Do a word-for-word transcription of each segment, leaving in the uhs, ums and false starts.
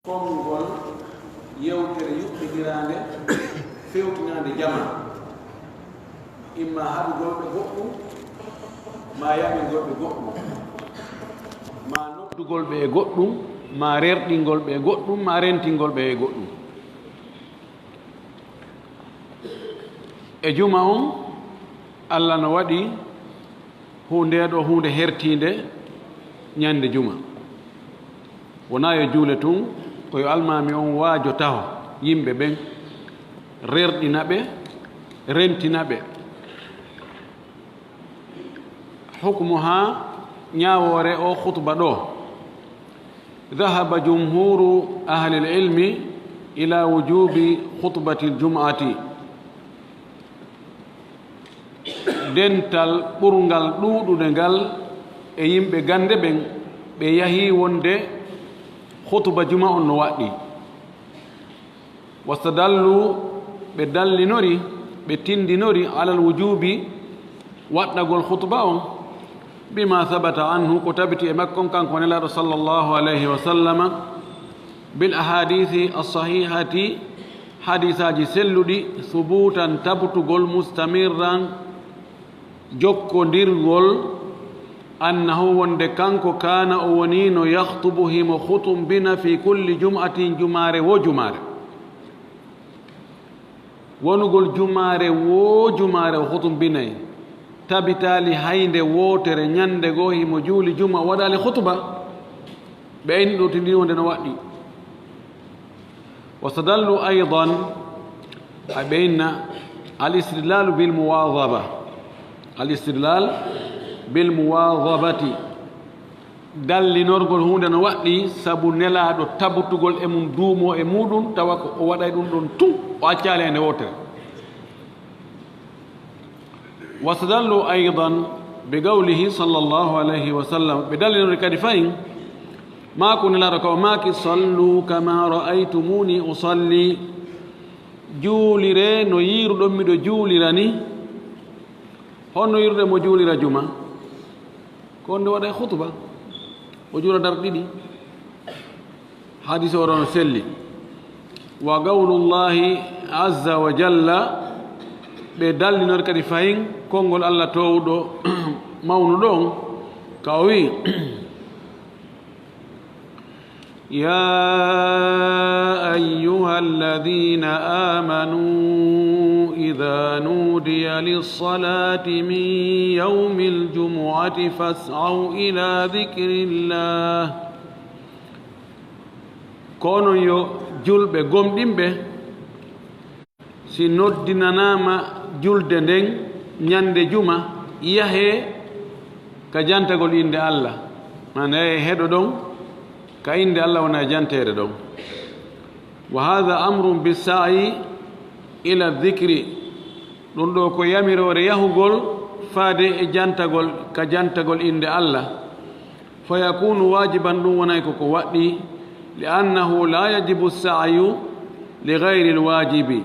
Konngol yewtere yuɓɓindiraande, fewtinaande jamaa, imma haɗugol ɓe goɗɗum, maa yaɓingol ɓe goɗɗum, maa noddugol ɓe e goɗɗum, maa rerɗingol ɓe e goɗɗum, maa rentingol ɓe e goɗɗum. E juma on, Alla no waɗi hu-, ndee ɗoo huunde hertiinde ñande juma. Wonaa yo juule tun, ko yo almaami on waajo taho yimɓe ɓen, rerɗina ɓe, rentina ɓe. Hukmu haa ñaawoore o khutba ɗoo. Dhahaba jumhuru ahlil ilmi ila wujubi khutbatil jum'ati. Dental ɓurngal ɗuuɗude ngal e yimɓe gannde ɓen, ɓe yahii wonde khutba juma on no waɗɗii. Wastadallu, ɓe dallinori, ɓe tindinori alal wujubi, waɗɗagol khutba on, bima sabata anhu, ko tabiti e makko on kanko Nelaaɗo sallallahu alayhi wa sallama, bil ahadisi as-sahihati, hadisaaji selluɗi, subutan, tabutugol, mustamirran, jokkondirgol, annahu, wonde kanko, kaana, o woniino, yakhtubu, himo khutumbina, fi kulli jum'atin, jumaare woo jumaare. Wonugol jumaare woo jumaare o khutumbinay, tabitaali haynde wootere ñande goo himo juuli juma, o waɗaali khutba. Ɓe inni ɗoo tindini wonde no waɗɗii. Wastadallu aydan, a ɓe inna al istidlalu bil muwadaba. Al istidlal bil muwadabati. Dallinorgol huunde no waɗɗii sabu Nelaaɗo tabutugol e mum, duumoo e muuɗum, tawa ko o waɗay ɗum ɗon tun, o accaali e nde wootere. Wastadallu aydan bi qawlihi sallallahu alayhi wa sallam. Ɓe dallinori kadi fayin, maaku Nelaaɗo ka o maaki, "Sallu kama ra'aytumuni usalli." Juulire no yiiruɗon miɗo juulira ni. Honno yiiruɗen mo juulira juma? Ko wonde waɗay khutba, o juula darɗe ɗiɗi. Hadis o ɗon selli. Wa qawlullahi azza wa jalla, ɓe dallinori kadi fahin konngol Alla toowuɗo mawnuɗo on, ka o wi'i, "Ya ayyuhalladhina amanu idha nudiya lis-salati min yawmil jumu'ati fas'aw ila dhikrillah." Ko onon yo julɓe gomɗinɓe, si noddinanaama julde nden ñande juma, yahee ka jantagol innde Alla. Maanaa yahee heɗoɗon ka innde Alla, wona e janteede ɗon. Wa hadha amrun bis-sa'yi ila dhikri. Ɗum ɗoo ko yamiroore yahugol faade e jantagol, ka jantagol innde Alla. Fa yakunu wajiban, ɗum wonay ko ko waɗɗii, li annahu la yajibu sa'yu li ghayril wajibi,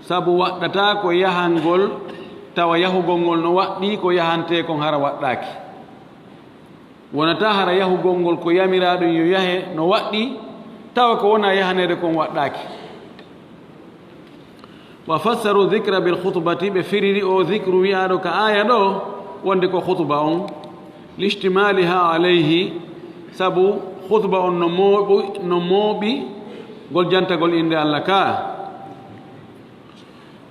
sabu waɗɗataa ko yahangol tawa yahugol ngol no waɗɗii ko yahantee kon hara waɗɗaaki. Wonataa hara yahugol ngol ko yamiraaɗum yo yahe no waɗɗii, tawa ko wonaa yahaneede kon waɗɗaaki. Wa fassaru dhikra bil khutbati, ɓe firiri o dhikru wi'aaɗo ka aaya ɗoo wonde ko khutba on, lishtimaliha alayhi, sabu khutba on no mooɓi, no mooɓi ngol jantagol innde Alla ka.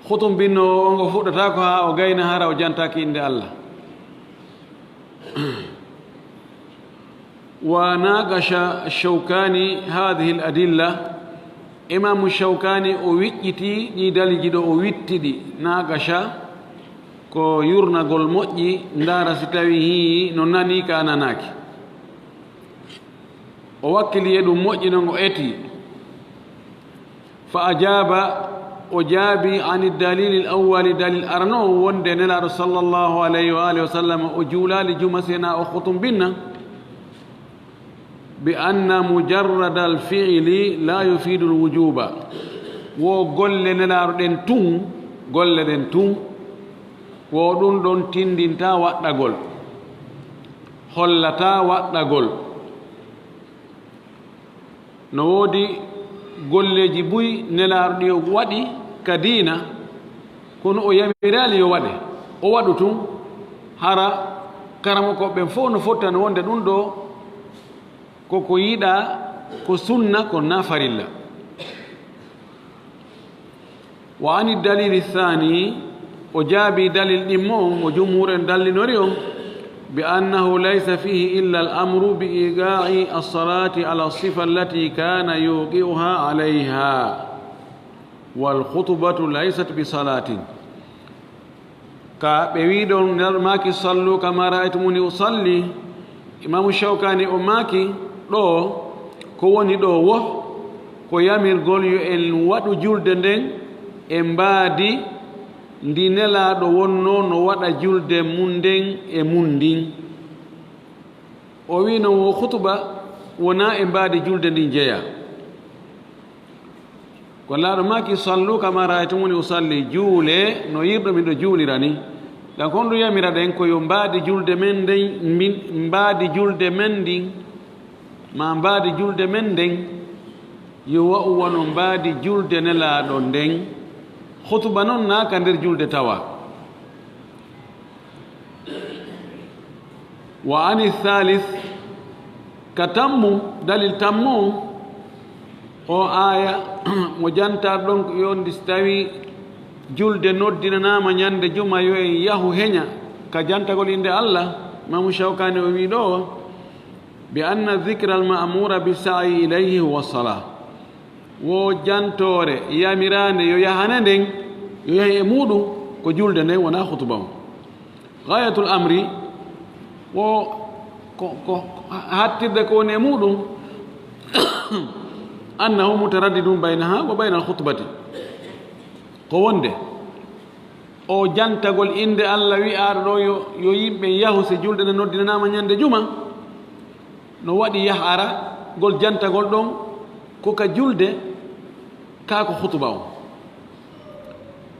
Khutumbinoowo on o fuɗɗataa ko haa o gayna hara o jantaaki innde Alla. Wa naqasha Shawkani hadhihi al-adilla. Imaamu Shawkani o wiƴƴiti ɗi daliji ɗo, o witti ɗi. Naqasha ko yurnagol moƴƴi, ndaara si tawi hii no nani ka nanaaki. O wakkili e ɗum moƴƴi non, o eti. Fa ajaba, o jaabi, ani dalili awwali, dalil arano o wonde Nelaaɗo sallallahu alayhi wa alihi wa sallam o juulaali juma sena o khutumbinna, bi anna mujarrada al fi'li la yufidu al wujuba. Wo golle Nelaaɗo ɗen tun, golle ɗen tun, wo ɗum ɗon tindinta waɗɗagol, hollata waɗɗagol. No woodi golleeji buy Nelaaɗo ɗi o waɗi ka diina, kono o yamiraali yo waɗe. O waɗu tun, hara karamokooɓe ɓen fow no fottano wonde ɗun ɗoo ko ko yiɗaa, ko sunna, kono naa farilla. Wa ani dalili thani, o jaabi dalil ɗimmo on, mo jumhur en dallinori on, bi annahu laysa fihi illa al amru bi iqa'i as-salati ala sifa allati kana yuqi'uha alayha, wal khutbatu laysat bi salatin. Ka ɓe wi'i ɗon, Nelaaɗo maaki, "Sallu kama ra'aytumuni usalli." Imaamu Shawkaani o maaki, ɗoo, ko woni ɗoo wo, ko yamirgol yo en waɗu julde nden e mbaadi ndi Nelaaɗo wonnoo no waɗa julde mun nden e mun ndin. O wi'i non wo khutuba wonaa e mbaadi julde ndin jeyaa. Ko Nelaaɗo maaki, "Sallu kama ra'aytumuni usalli," juulee no yi'irɗon miɗo juulira ni. Ɗan kon ɗun yamira ɗen ko yo mbaadi julde men nden, min, mbaadi julde men ndin, maa mbaadi julde men nden, yo wa'u wano mbaadi julde Nelaaɗo nden. Khutuba non naa ka nder julde tawa. Wa ani thalith, ka tammu, dalil tammu on, o aaya mo jantaa ɗon, yo ndi si tawi julde noddinanaama ñande juma, yo en yahu heña ka jantagol innde Allah. Imaamu Shawkaani o wi'i ɗoo, "Bi anna dhikra al ma'mura bi sa'i ilayhi huwa salah." Wo jantoore yamiraande yo yahane nden, yo yahe e muuɗum, ko julde nden, wonaa khutuba on. Ghayatul amri, wo ko, ko hattirde ko woni e muuɗum, annahu mutaraddidun baynaha wa baynal khutbati. Ko wonde o jantagol innde Allah wi'aaɗo ɗoo yo, yo yimɓe yahu si julde nden noddinanaama ñande juma, no waɗi yah ara ngol jantagol ɗon ko ka julde, kaa ko khutuba on.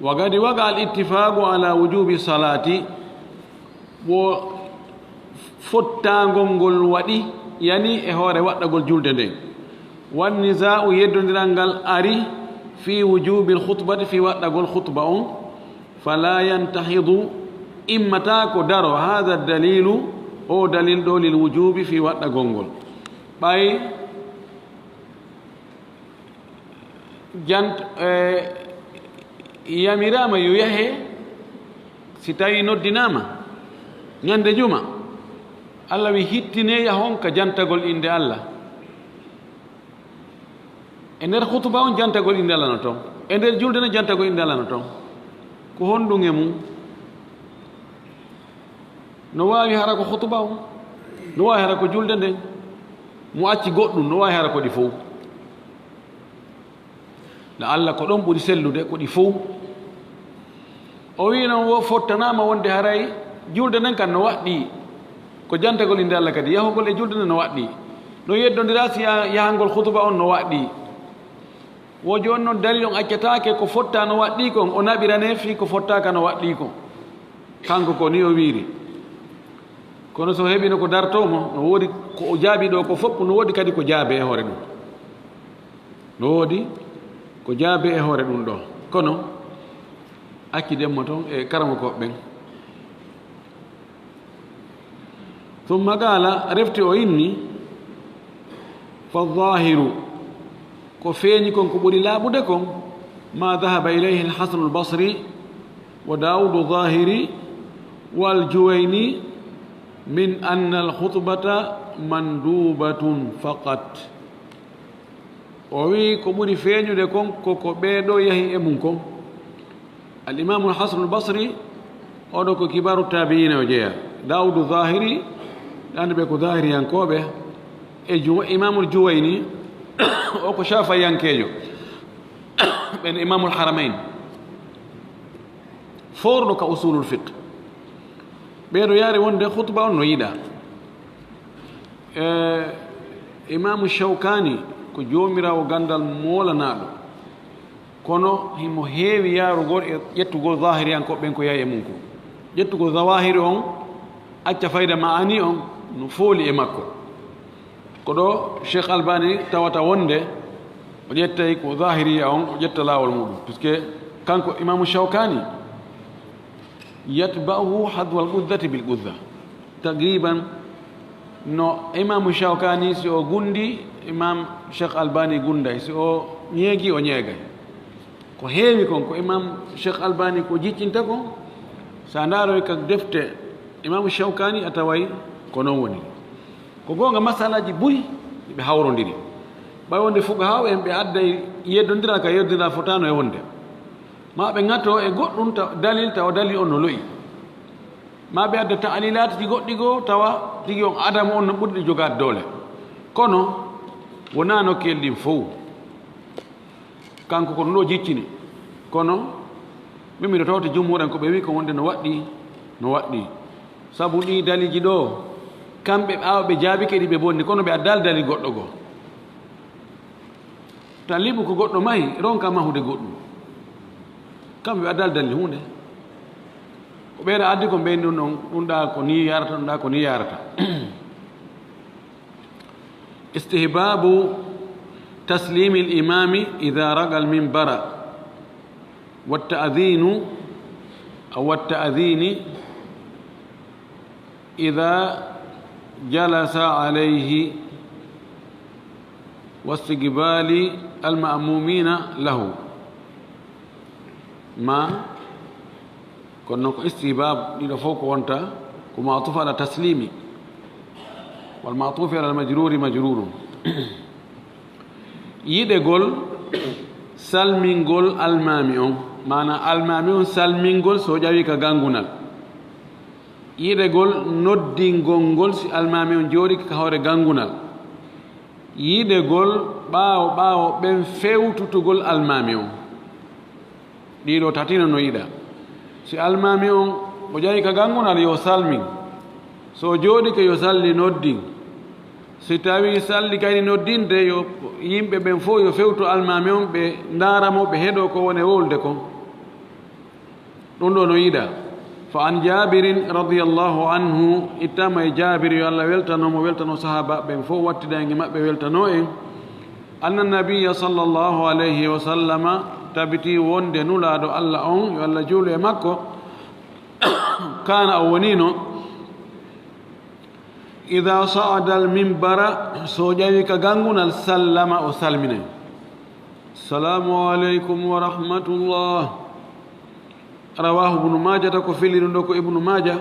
Wa qad waqa al ittifaqu ala wujubi salati, wo fottaangol ngol waɗi, yani e hoore waɗɗagol julde nden. Wan nizaa'u, yeddondiral ngal ari fi wujubil khutbati, fi waɗɗagol khutba on. Fala yantahidu, immataa ko daro, hadha dalilu, o dalil ɗoo, lil wujubi, fi waɗɗagol ngol. Ɓay jant, eh, yamiraama yo yahe, si tawi noddinaama ñande juma, Allah wi hittinee yahon ka jantagol innde Allah. E nder khutuba on jantagol innde Allah no ton. E nder julde no jantagol innde Allah no ton. Ko honɗum e mum? No waawi hara ko khutuba on, no waawi hara ko julde nden. Mo acci goɗɗum, no waawi hara ko ɗi fow. Na Allah ko ɗon ɓuri sellude ko ɗi fow. O wi'i non wo fottanaama wonde haray julde nden kan no waɗɗii. Ko jantagol innde Allah kadi, yahugol e julde nden no waɗɗii. No yeddondiraa si ya-, yahangol khutuba on no waɗɗii. Wo jooni non dalil on accataake ko fottaa no waɗɗii kon, o naɓiranee fii ko fottaaka no waɗɗii kon. Kanko ko ni o wiiri. Kono so heɓino ko dartoo mo, no woodi ko o jaabi ɗoo ko fof, no woodi kadi ko jaabee e hoore ɗum. No woodi ko jaabee e hoore ɗum ɗoo. Kono acciden mo ton e karamokooɓe ɓen. Summa qaala, refti o inni, fa zaahiru, ko feeñi kon, ko ɓuri laaɓude kon, ma dahaba ilayhi al-Hasan al-Basri wa Daawudu Zaahiri wal Juwayni min anna al-khutbata mandubatun faqat. O wi'i ko ɓuri feeñude kon ko ko ɓee ɗoo yahi e mum kon. Al-Imaamu al-Hasan al-Basri, oɗo ko kibaaru taabi'iina o jeyaa. Daawudu Zaahiri, ɓe anndi ɓe ko Zaahiriyankooɓe. E Ju-, Imaamul Juwayni, o ko Shaafi'iyankeejo. Ɓen Imaamul Haramayn. Foorɗo ka usuulul fiqh. Ɓee ɗoo yaari wonde khutba on no yiɗaa. E, Imaamu Shawkaani ko joomiraawo ganndal moolanaaɗo, kono himo heewi yaarugol e ƴettugol zaahiriyankooɓe ɓen ko yahi e mum kon. Ƴettugol zawaahiri on, acca fayda ma'ani on, no fooli e makko. Ko ɗo Cheikh Albani tawata wonde o ƴettay ko zahiriya on, o ƴetta laawol muɗum, puisque kanko Imamu Shawkani yatba'uhu hadwal qudzati bil qudza. Taqriban no Imamu Shawkani, si o gundi, Imam Cheikh Albani gunday, si o ñeegi, o ñeegay. Ko heewi kon, ko Imam Cheikh Albani ko jiccinta kon, sa ndaaroy ka defte Imamu Shawkani, a taway ko non woni. Ko goonga, masalaaji buy ɓe hawrondiri. Ɓay wonde fuqahaa en ɓe adday yeddondira ka yeddondira fotaano e wonde. Ma ɓe ŋato e goɗɗum ta-, dalil tawa dalil on no lo'i. Ma ɓe adda ta'lilaatiji goɗɗi goo tawa tigi on adamu on no ɓurɗi jogaade doole. Kono wonaa nokkeeli ɗin fow. Kanko ko ɗum ɗo jiccini. Kono min miɗo tawta jumhuur en ko ɓe wi'i ko wonde no waɗɗii, no waɗɗii. Sabu ɗii daliiji ɗo, kamɓe ɓaawo ɓe jaabike ɗi ɓe bonni, kono ɓe addaali dalil goɗɗo goo. Tan liɓu ko goɗɗo mahi, ronka mahude goɗɗum. Kamɓe ɓe addaali dalil huunde. Ko ɓeeɗa addi ko ɓe ɗum ɗon, ɗum ɗa ko ni yarata, ɗum ɗa ko ni yarata. استحباب تسليم الإمام إذا رقى المنبر، والتأذين، أو والتأذين إذا جلس عليه، واستقبال المأمومين له. ما Kono noon ko istihbab, ɗiɗo fof ko wonta ko ma'tuf ala taslimi, wal ma'tufi ala majruri majrurun. Yiɗegol salmingol almaami on, maana almaami on salmingol so ƴawi ka gangunal. Yiɗegol noddingol ngol si almaami on jooɗi ka hoore gangunal. Yiɗegol ɓaawo ɓaawo ɓen fewtutugol almaami on. Ɗiɗo tati no no yiɗa. Si almaami on o ƴawi ka gangunal, yo salmin. So o jooɗike, yo salli noddin. Si tawi salli kayni noddinde, yo yimɓe ɓen fof yo fewtu almaami on, ɓe ndaara mo, ɓe heɗo ko woni e wolde kon. Ɗum ɗo no yiɗa. Fa an Jaabirin radiyallahu anhu, ittama e Jaabir, yo Allah weltano mo, weltano sahaaba ɓen fof, wattida en e maɓɓe, weltano en. Anna nabiyya sallallahu alayhi wa sallama, tabiti wonde Nulaaɗo Allah on, yo Allah juulu e makko, kaana, o wonino, ida sa'ada al minbara, so ƴawi ka gangunal, sallama, o salminay. Assalamu alaykum wa rahmatullah. Rawahu Ibnu Maajata, ko filliri ɗum ɗo ko Ibnu Maaja.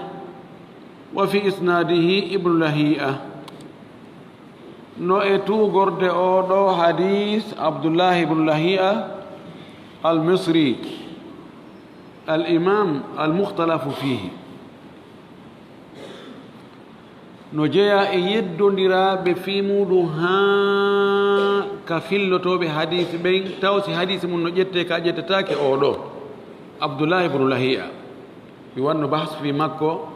Wa fi isnadihi Ibnu Lahi'a. No e tuugorde oo ɗoo hadiis Abdullahi ibn Lahi'a al-Misri, al-Imam al-Mukhtalafu fihi. No jeyaa e yeddondiraaɓe fii muuɗum haa ka fillotooɓe hadiis ɓen, taw si hadiis mum no ƴettee ka ƴettataake oo ɗoo. Abdullahi ibn Lahi'a, mi wanno bahs fii makko,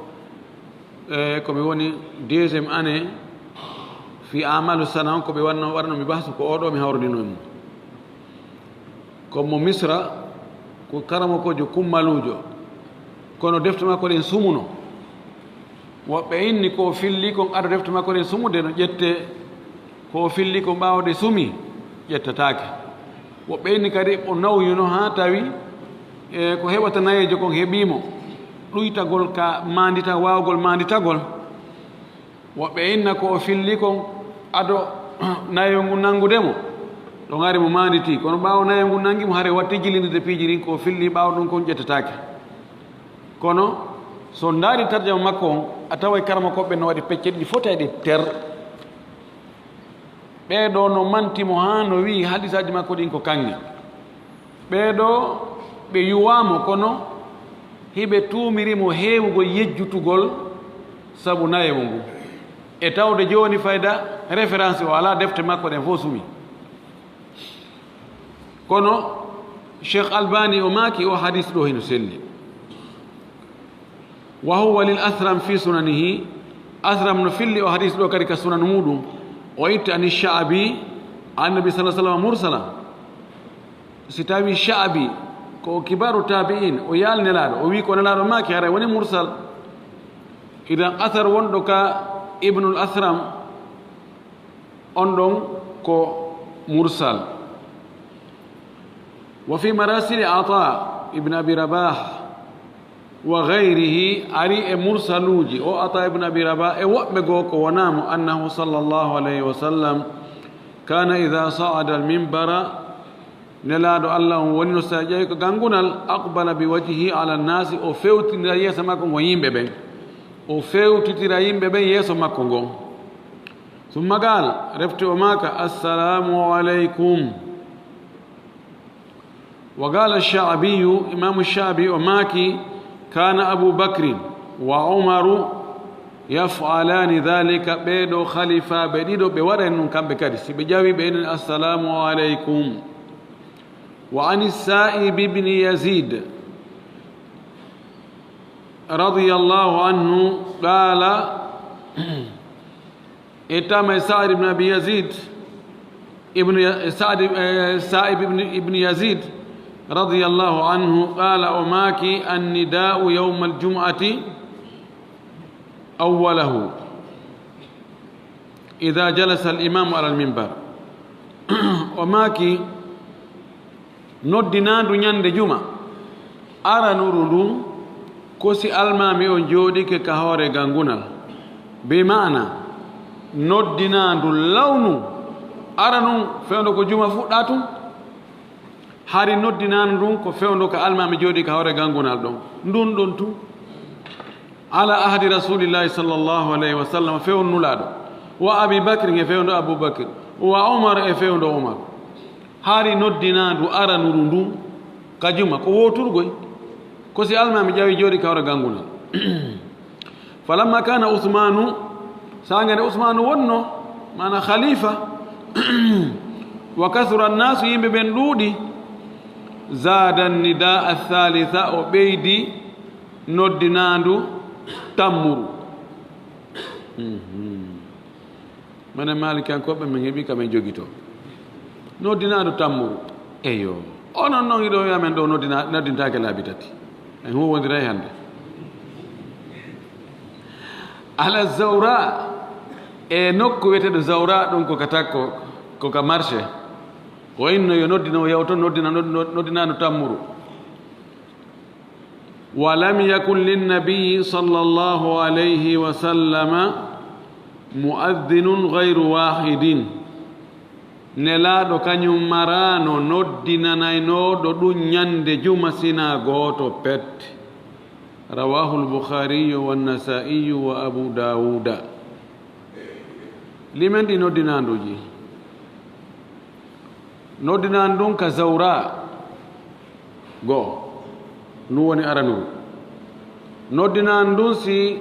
e, ko mi woni deuxième année fii amalu sana on, ko ɓe wanno, waɗano mi bahsu ko oo ɗoo mi hawrindino e mum. Ko mo Misra, ko karamokoojo kummaluujo. Kono defte makko ɗen sumuno. Woɓɓe inni ko o filli kon ado defte makko ɗen sumude no ƴettee, ko o filli kon ɓaawo ɗe sumi, ƴettataake. Woɓɓe inni kadi o nawyuno haa tawi, e, ko heɓata nayeejo kon heɓii mo. Ɗuytagol ka maandita, waawgol maanditagol. Woɓɓe inna ko o filli kon ado nayeewo ngun nanngude mo, ɗon hari mo maanditii. Kono ɓaawo nayeewo ngun nanngi mo, hare watti jillindirde piiji ɗin, ko o filli ɓaawo ɗum kon ƴettataake. Kono so ndaari tarjama makko on, a taway karamokooɓe no waɗi pecce ɗiɗi fotayɗe ter. Ɓee ɗoo no manti mo haa no wi'i hadiisaaji makko ɗin ko kaŋŋe. Ɓee ɗoo ɓe yuwaa mo, kono hiɓe tuumiri mo heewugol yejjutugol sabu nayeewo ngun. E tawde jooni fayda référence o alaa, defte makko ɗen fof sumi. Kono Cheikh Albani o maaki o hadiis ɗoo hino selli. Wa huwa lil Athram fi sunanihi. Athram no filli o hadiis ɗoo kadi ka sunan muuɗum. O itti ani Sha'bi, an Nabi sallallahu alaihi wasallam mursala. Si tawi Sha'bi ko o kibaaru tabi'in, o yaali Nelaaɗo, o wi'i ko Nelaaɗo maaki, haray woni mursal. Idan athar wonɗo ka Ibnul Athram, On ɗon ko mursal. Wa fi marasili Ata ibn Abi Rabah wa ghayrihi, ari e mursaluuji, o Ata ibn Abi Rabah e woɓɓe goo ko wonaa mo, annahu sallallahu alayhi wa sallam kana idha sa'ada al-minbara, Nelaaɗo Allah on wonino so a ƴeewi ko gangunal, aqbala bi wajhihi ala nnaasi, o fewtindira yeeso makko ngon yimɓe ɓen. O fewtitira yimɓe ɓen yeeso makko ngon. Summa qaal, refti o maaka, "Assalaamu alaykum." Wa qaala Sha'biyu, Imaamu Sha'bi o maaki, "Kaana Abu Bakrin wa Umaru yaf'alaani dhaalika." Ɓee ɗoo khalifaaɓe ɗiɗo ɓe waɗay ɗun kamɓe kadi. Si ɓe ƴawi ɓe enen, "Assalaamu alaykum." Wa ani Sa'ib ibn Yazid radiyallahu anhu qaala, e tama e Sa'ib ibn Abi Yazid, ibn Ya-, Sa'd, eh, Sa'ib ibn, ibn Yazid radiyallahu anhu qaala, o maaki, "An-nidaa'u yawmal jum'ati awwalahu, idha jalasa al-imaamu ala al-minbar." O maaki, noddinaandu ñande juma, aranuru ndun ko si almaami on jooɗike ka hoore gangunal. Bi ma'ana, noddinaandu law nun, aranun fewndo ko juma fuɗɗaa tun. Hari noddinaandu ndun ko fewndo ka almaami jooɗii ka hoore gangunal ɗon. Ndun ɗon tun. Ala ahdi Rasulillahi sallallahu alayhi wa sallam, fewndo Nulaaɗo. Wa Abi Bakrin, e fewndo Abu Bakr. Wa Umar, e fewndo Umar. Hari noddinaandu aranuru ndun ka juma, ko wooturgoy. Ko si almaami ƴawi jooɗii ka hoore gangunal. Falamma kana Usmanu, saanga nde Usmanu wonno, maana khalifa, wa kathura annaasu, yimɓe ɓen ɗuuɗi, zaada nidaa athalitha, o ɓeydi noddinaandu tammuru. Mhm. Minen Maalikankoɓe, min heɓi ka min jogito. Noddinaandu tammuru. Eyo. Onon non hiɗo wi'a men ɗo noddina-, noddintaake laabi tati. En huwondiray hannde. Ala Zawra, e nokku wi'eteeɗo Zawra, ɗum ko ka takko, ko ka marché. O inno yo noddino, o yaw ton noddina, nod-, nod-, noddinaandu tammuru. Wa lam yakun linnabiyyi sallallahu alayhi wa sallama mu'adhdhinun ghayru wahidin. Nelaaɗo kañum maraano noddinanaynooɗo ɗum ñande juma sinaa gooto pet. Rawahul Bukhariyu wa Nasa'iyu wa Abu Dawuda. Limen ɗi noddinaanduuji. Noddinaandu ndun ka Zawra, go'o, ndun woni aranuru. Noddinaandu ndun si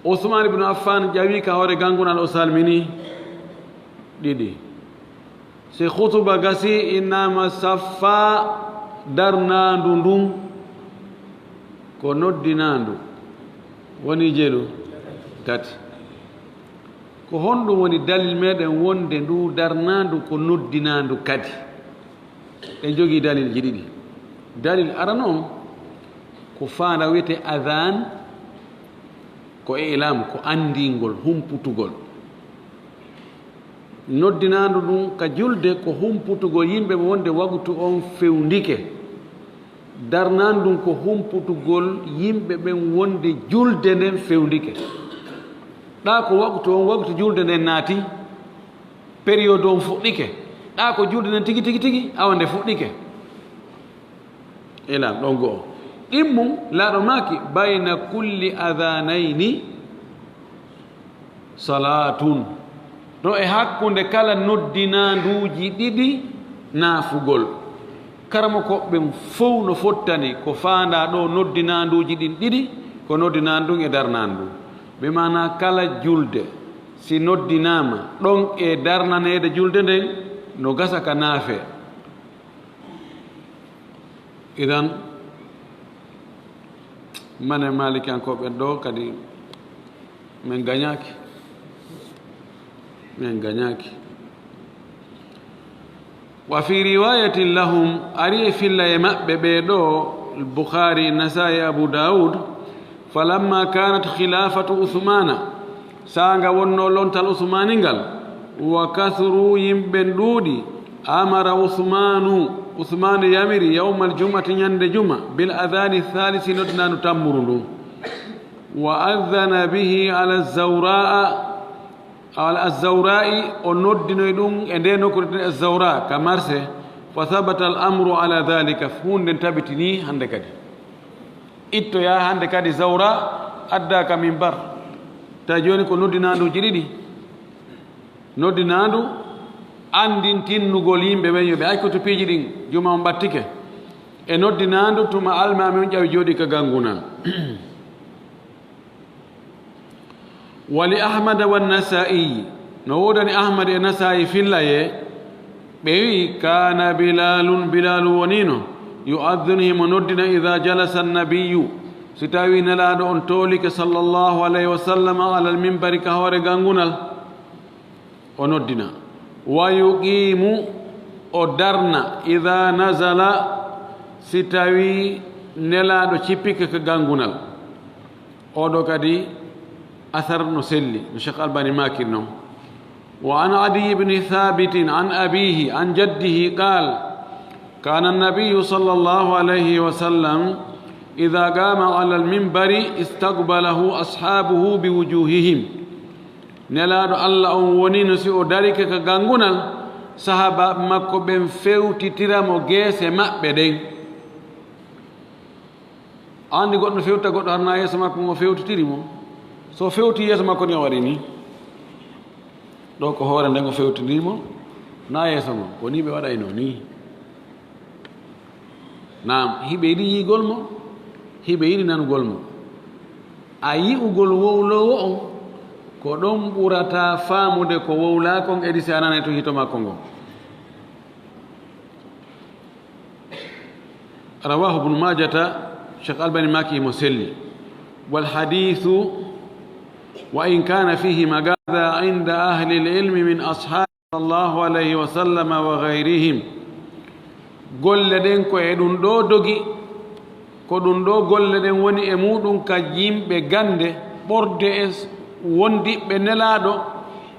Usman ibn Affan ƴawi ka hoore gangunal o salmini, ɗiɗi. Si khutuba gasi, innama saffa darnaandu ndun ko noddinaandu. Woni jelu? Tati. Ko honɗum woni dalil meɗen wonde ndu darnaandu ko noddinaandu kadi? En jogii dalilji ɗiɗi. Dalil arano on ko faanda wi'etee adhan, ko i'lam, ko anndingol, humputugol. Noddinaandu ndun ka julde ko humputugol yimɓe wonde waqtu on fewndike. Darnaandu ndun ko humputugol yimɓe ɓen wonde julde nden fewndike. Ɗaa ko waqtu on, waqtu julde nden naati, période on fuɗɗike. Ɗaa ko julde nden tigi, tigi, tigi, awa nde fuɗɗike. Ila ɗon go'o. Ɗimmun, laaɗo maaki, bayna kulli adhanayni salatun. Ɗo e hakkunde kala noddinaanduuji ɗiɗi naafugol. Karamokooɓe ɓen fow no fottani ko faandaa ɗo noddinaanduuji ɗin ɗiɗi, ko noddinaandu ndun e darnaandu ndun. Bi maanaa kala julde, si noddinaama ɗon e darnaneede julde nden, no gasa ka naafee. Idan, mane Maalikiyankooɓe ɗo kadi, min gañaaki. Min gañaaki. Wa fi riwayatin lahum, ari e filla e maɓɓe ɓee ɗo, Bukhari, Nasaa'i, Abu Dawud, falamma kanat khilafatu Uthmana, saanga wonno lontal Usmani ngal, Wa kathuru, yimɓe ɓen ɗuuɗi. Amara Usmanu, Usmanu yamiri yawmal jum'ati, ñande juma, bil adhani thalisi, noddinaandu tammuru ndun. Wa adhana bihi ala zawra'a, ala zawra'i, o noddinoy ɗum e nde nokkuure tun e zawra, ka marse. Fa thabata al amru ala dhalika, huunde nden tabitini hande kadi. Ittoyaa hande kadi zawra, addaa ka mimbar. Ta jooni ko noddinaanduuji ɗiɗi. Noddinaandu anndintinnugol yimɓe ɓen yo ɓe accu piiji ɗin, juma on ɓattike. E noddinaandu tuma almaami on ƴawi jooɗi ka ganngunal. Wa li Ahmada wa Nasaa'i, no woodani Ahmad e Nasaa'i fillayee, ɓe wi'i, "Kaana Bilaalun, Bilaalu woniino, yu'adhdhinu, himo noddina, idhaa jalasa an-nabiyyu, si tawii Nelaaɗo on toolike, sallallahu alayhi wa sallam, alal minbari, ka hoore ganngunal." O noddina. "Wa yuqiimu," o darna, "idhaa nazala," si tawii Nelaaɗo cippike ka ganngunal. Oo ɗoo kadi asar no selli, no Cheikh Albani maakiri non. Wa an Adiyyi ibni Thaabitin an abiihi an jaddihi qaal, kaana annabiyyu sallallahu alayhi wa sallam idhaa qaama alal minbari istaqbalahu ashaabuhu bi wujuuhihim. Nelaaɗo Alla on woniino si o darike ka ganngunal, sahaabaaɓe makko ɓen fewtitira mo geese maɓɓe ɗen. A anndi goɗɗo no fewta goɗɗo, hara na yeeso makko ngo fewtitiri mo. So fewti yeeso makko ni o waɗi ni. Ɗoo ko hoore nden o fewtini mo, na yeeso mo. Ko ni ɓe waɗayno ni. Naam, hiɓe yiɗi yi'ugol mo, hiɓe yiɗi nanugol mo. A yi'ugol wowloowo on, ko ɗon ɓurata faamude ko wowlaa kon, edi si a nanay tun hito makko ngon. Rawaahu Ibnu Maajata, Cheikh Albani maaki himo selli. Wal hadiisu, wa in kaana fiihi maqaal, inda ahlil ilmi min ashaabi sallallahu alayhi wa sallam wa ghayrihim. Golle ɗen ko e ɗum ɗoo dogi, ko ɗum ɗoo golle ɗen woni e muuɗum ka yimɓe gannde, ɓorde e s-, wondiɓɓe Nelaaɗo,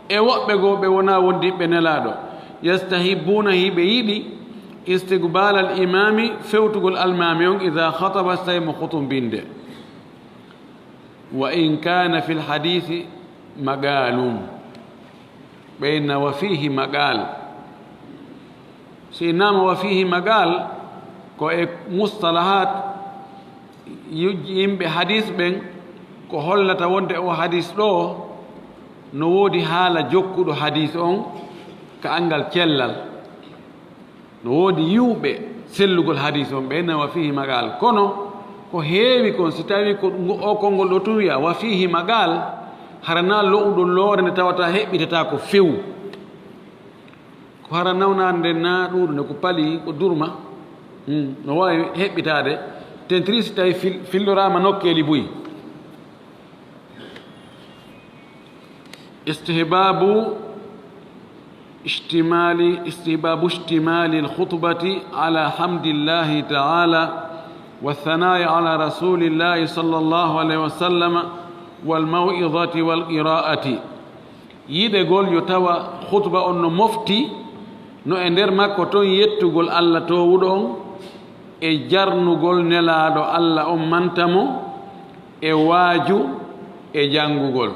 e woɓɓe goo ɓe wonaa wondiɓɓe Nelaaɗo. Yastahibbuuna, hiɓe yiɗi, istiqbaalal imaami, fewtugol almaami on, idaa khataba, si tawii mo khutubinde. Wa in kaana fil hadiisi maqaalun. Ɓe inna wa fiihi maqaal. Si innama wa fiihi maqaal, ko e mustalahaat yu-, yimɓe hadiis ɓen, ko hollata wonde oo hadiis ɗoo no woodi haala jokkuɗo hadiis on ka anngal cellal. No woodi yi'uɓe sellugol hadiis on, ɓe inna wa fiihi maqaal. Kono ko heewi kon, si tawii ko ngo-, oo konngol ɗoo tun wi'a wa fiihi maqaal, hara na lo'uɗo loore nde tawata heɓɓitataa ko few. Ko hara nawnaande nden na ɗuuɗunde, ko pali, ko durma. Hmm, no waawi heɓɓitaade. Tentiri si tawii fil-, filloraama nokkeeli buy. Istihbaabu ishtimaali, istihbaabu ishtimaali al-khutbati ala hamdillahi ta'ala wa thanaa'i ala rasulillahi sallallahu alayhi wa sallam wal maw'izati wal qiraa'ati. Yiɗegol yo tawa khutba on no mofti, no e nder makko ton yettugol Alla toowuɗo on, e jarnugol Nelaaɗo Alla on manta mo, e waaju, e janngugol.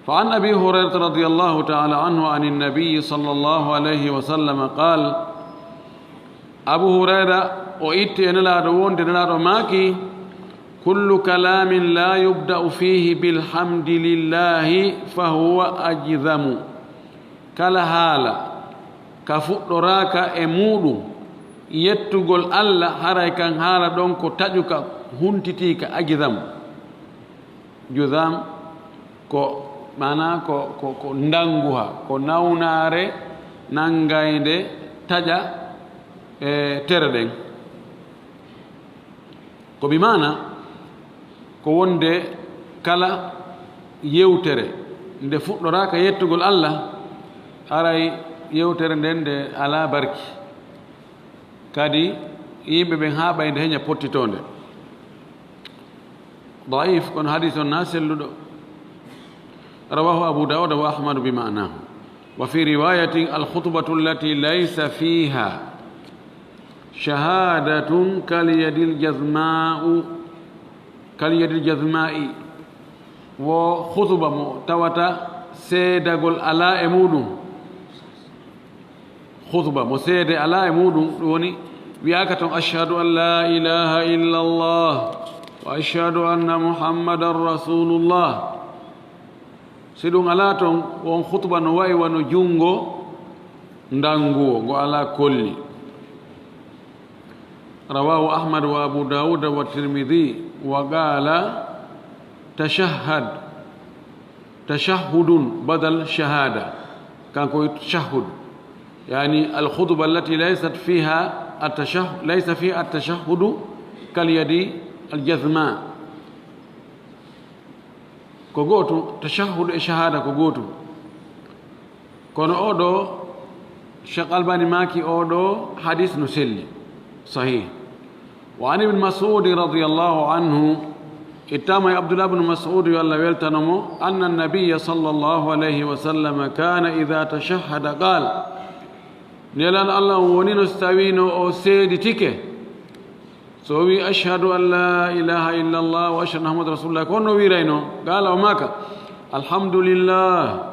Fa an Abi Hurayrata radiyallahu ta'ala anhu an an-nabiyyi sallallahu alayhi wa sallam qaal, Abu Hurayra o itti e Nelaaɗo wonde Nelaaɗo maaki, "Kullu kalaamin laa yubda'u fiihi bilhamdillahi fahuwa ajzamu." Kala haala ka fuɗɗoraaka e muuɗum yettugol Alla, haray kan haala ɗon ko taƴuka, huntitiika, ajzam. Juzam ko, maanaa ko, ko, ko ndannguha, ko nawnaare nanngaynde taƴa, e, tere ɗen. Ko bi maana, ko wonde kala yewtere nde fuɗɗoraaka yettugol Alla, haray yewtere nden nde alaa barki. Kadi yimɓe ɓen haaɓay nde heña pottitoonde. Da'if, kono hadiis on na selluɗo. رواه أبو داود وأحمد بمعناه. وفي رواية: الخطبة التي ليس فيها شهادة كاليد الجذماء، كاليد الجذماء. Wo khutuba mo tawata seedagol alaa e muuɗum. Khutuba mo seede alaa e muuɗum, ɗum woni wi'aaka ton: "Ashhadu an laa ilaaha illallah wa ashhadu anna Muhammadan rasulullah." Si ɗum alaa ton, won khutuba no wa'i wano junngo ndanguwo, ngo alaa kolli. رواه أحمد وأبو داود والترمذي وقال: تشهد، تشهد بدل شهادة. Kanko tashahhud. يعني الخطبة التي ليست فيها التشه-، ليس فيها التشهد كاليد الجذماء. Ko gootum, tashahhud e shahada ko gootum. Kono oo ɗoo, Cheikh Albani maaki oo ɗoo hadis no selli, sahih. وعن ابن مسعود رضي الله عنه, ittaama e Abdullah ibn Mas'ud, yo Allah weltano mo, أن النبي صلى الله عليه وسلم كان إذا تشهد قال, Nelaaɗo Allah on wonino si tawiino o seeditike, so o wi'i: "Ashhadu an laa ilaaha illallah wa ashhadu anna Muhammadan rasulullah," ko honno o wi'iraynoo? Qaala, o maaka: "Alhamdulillah,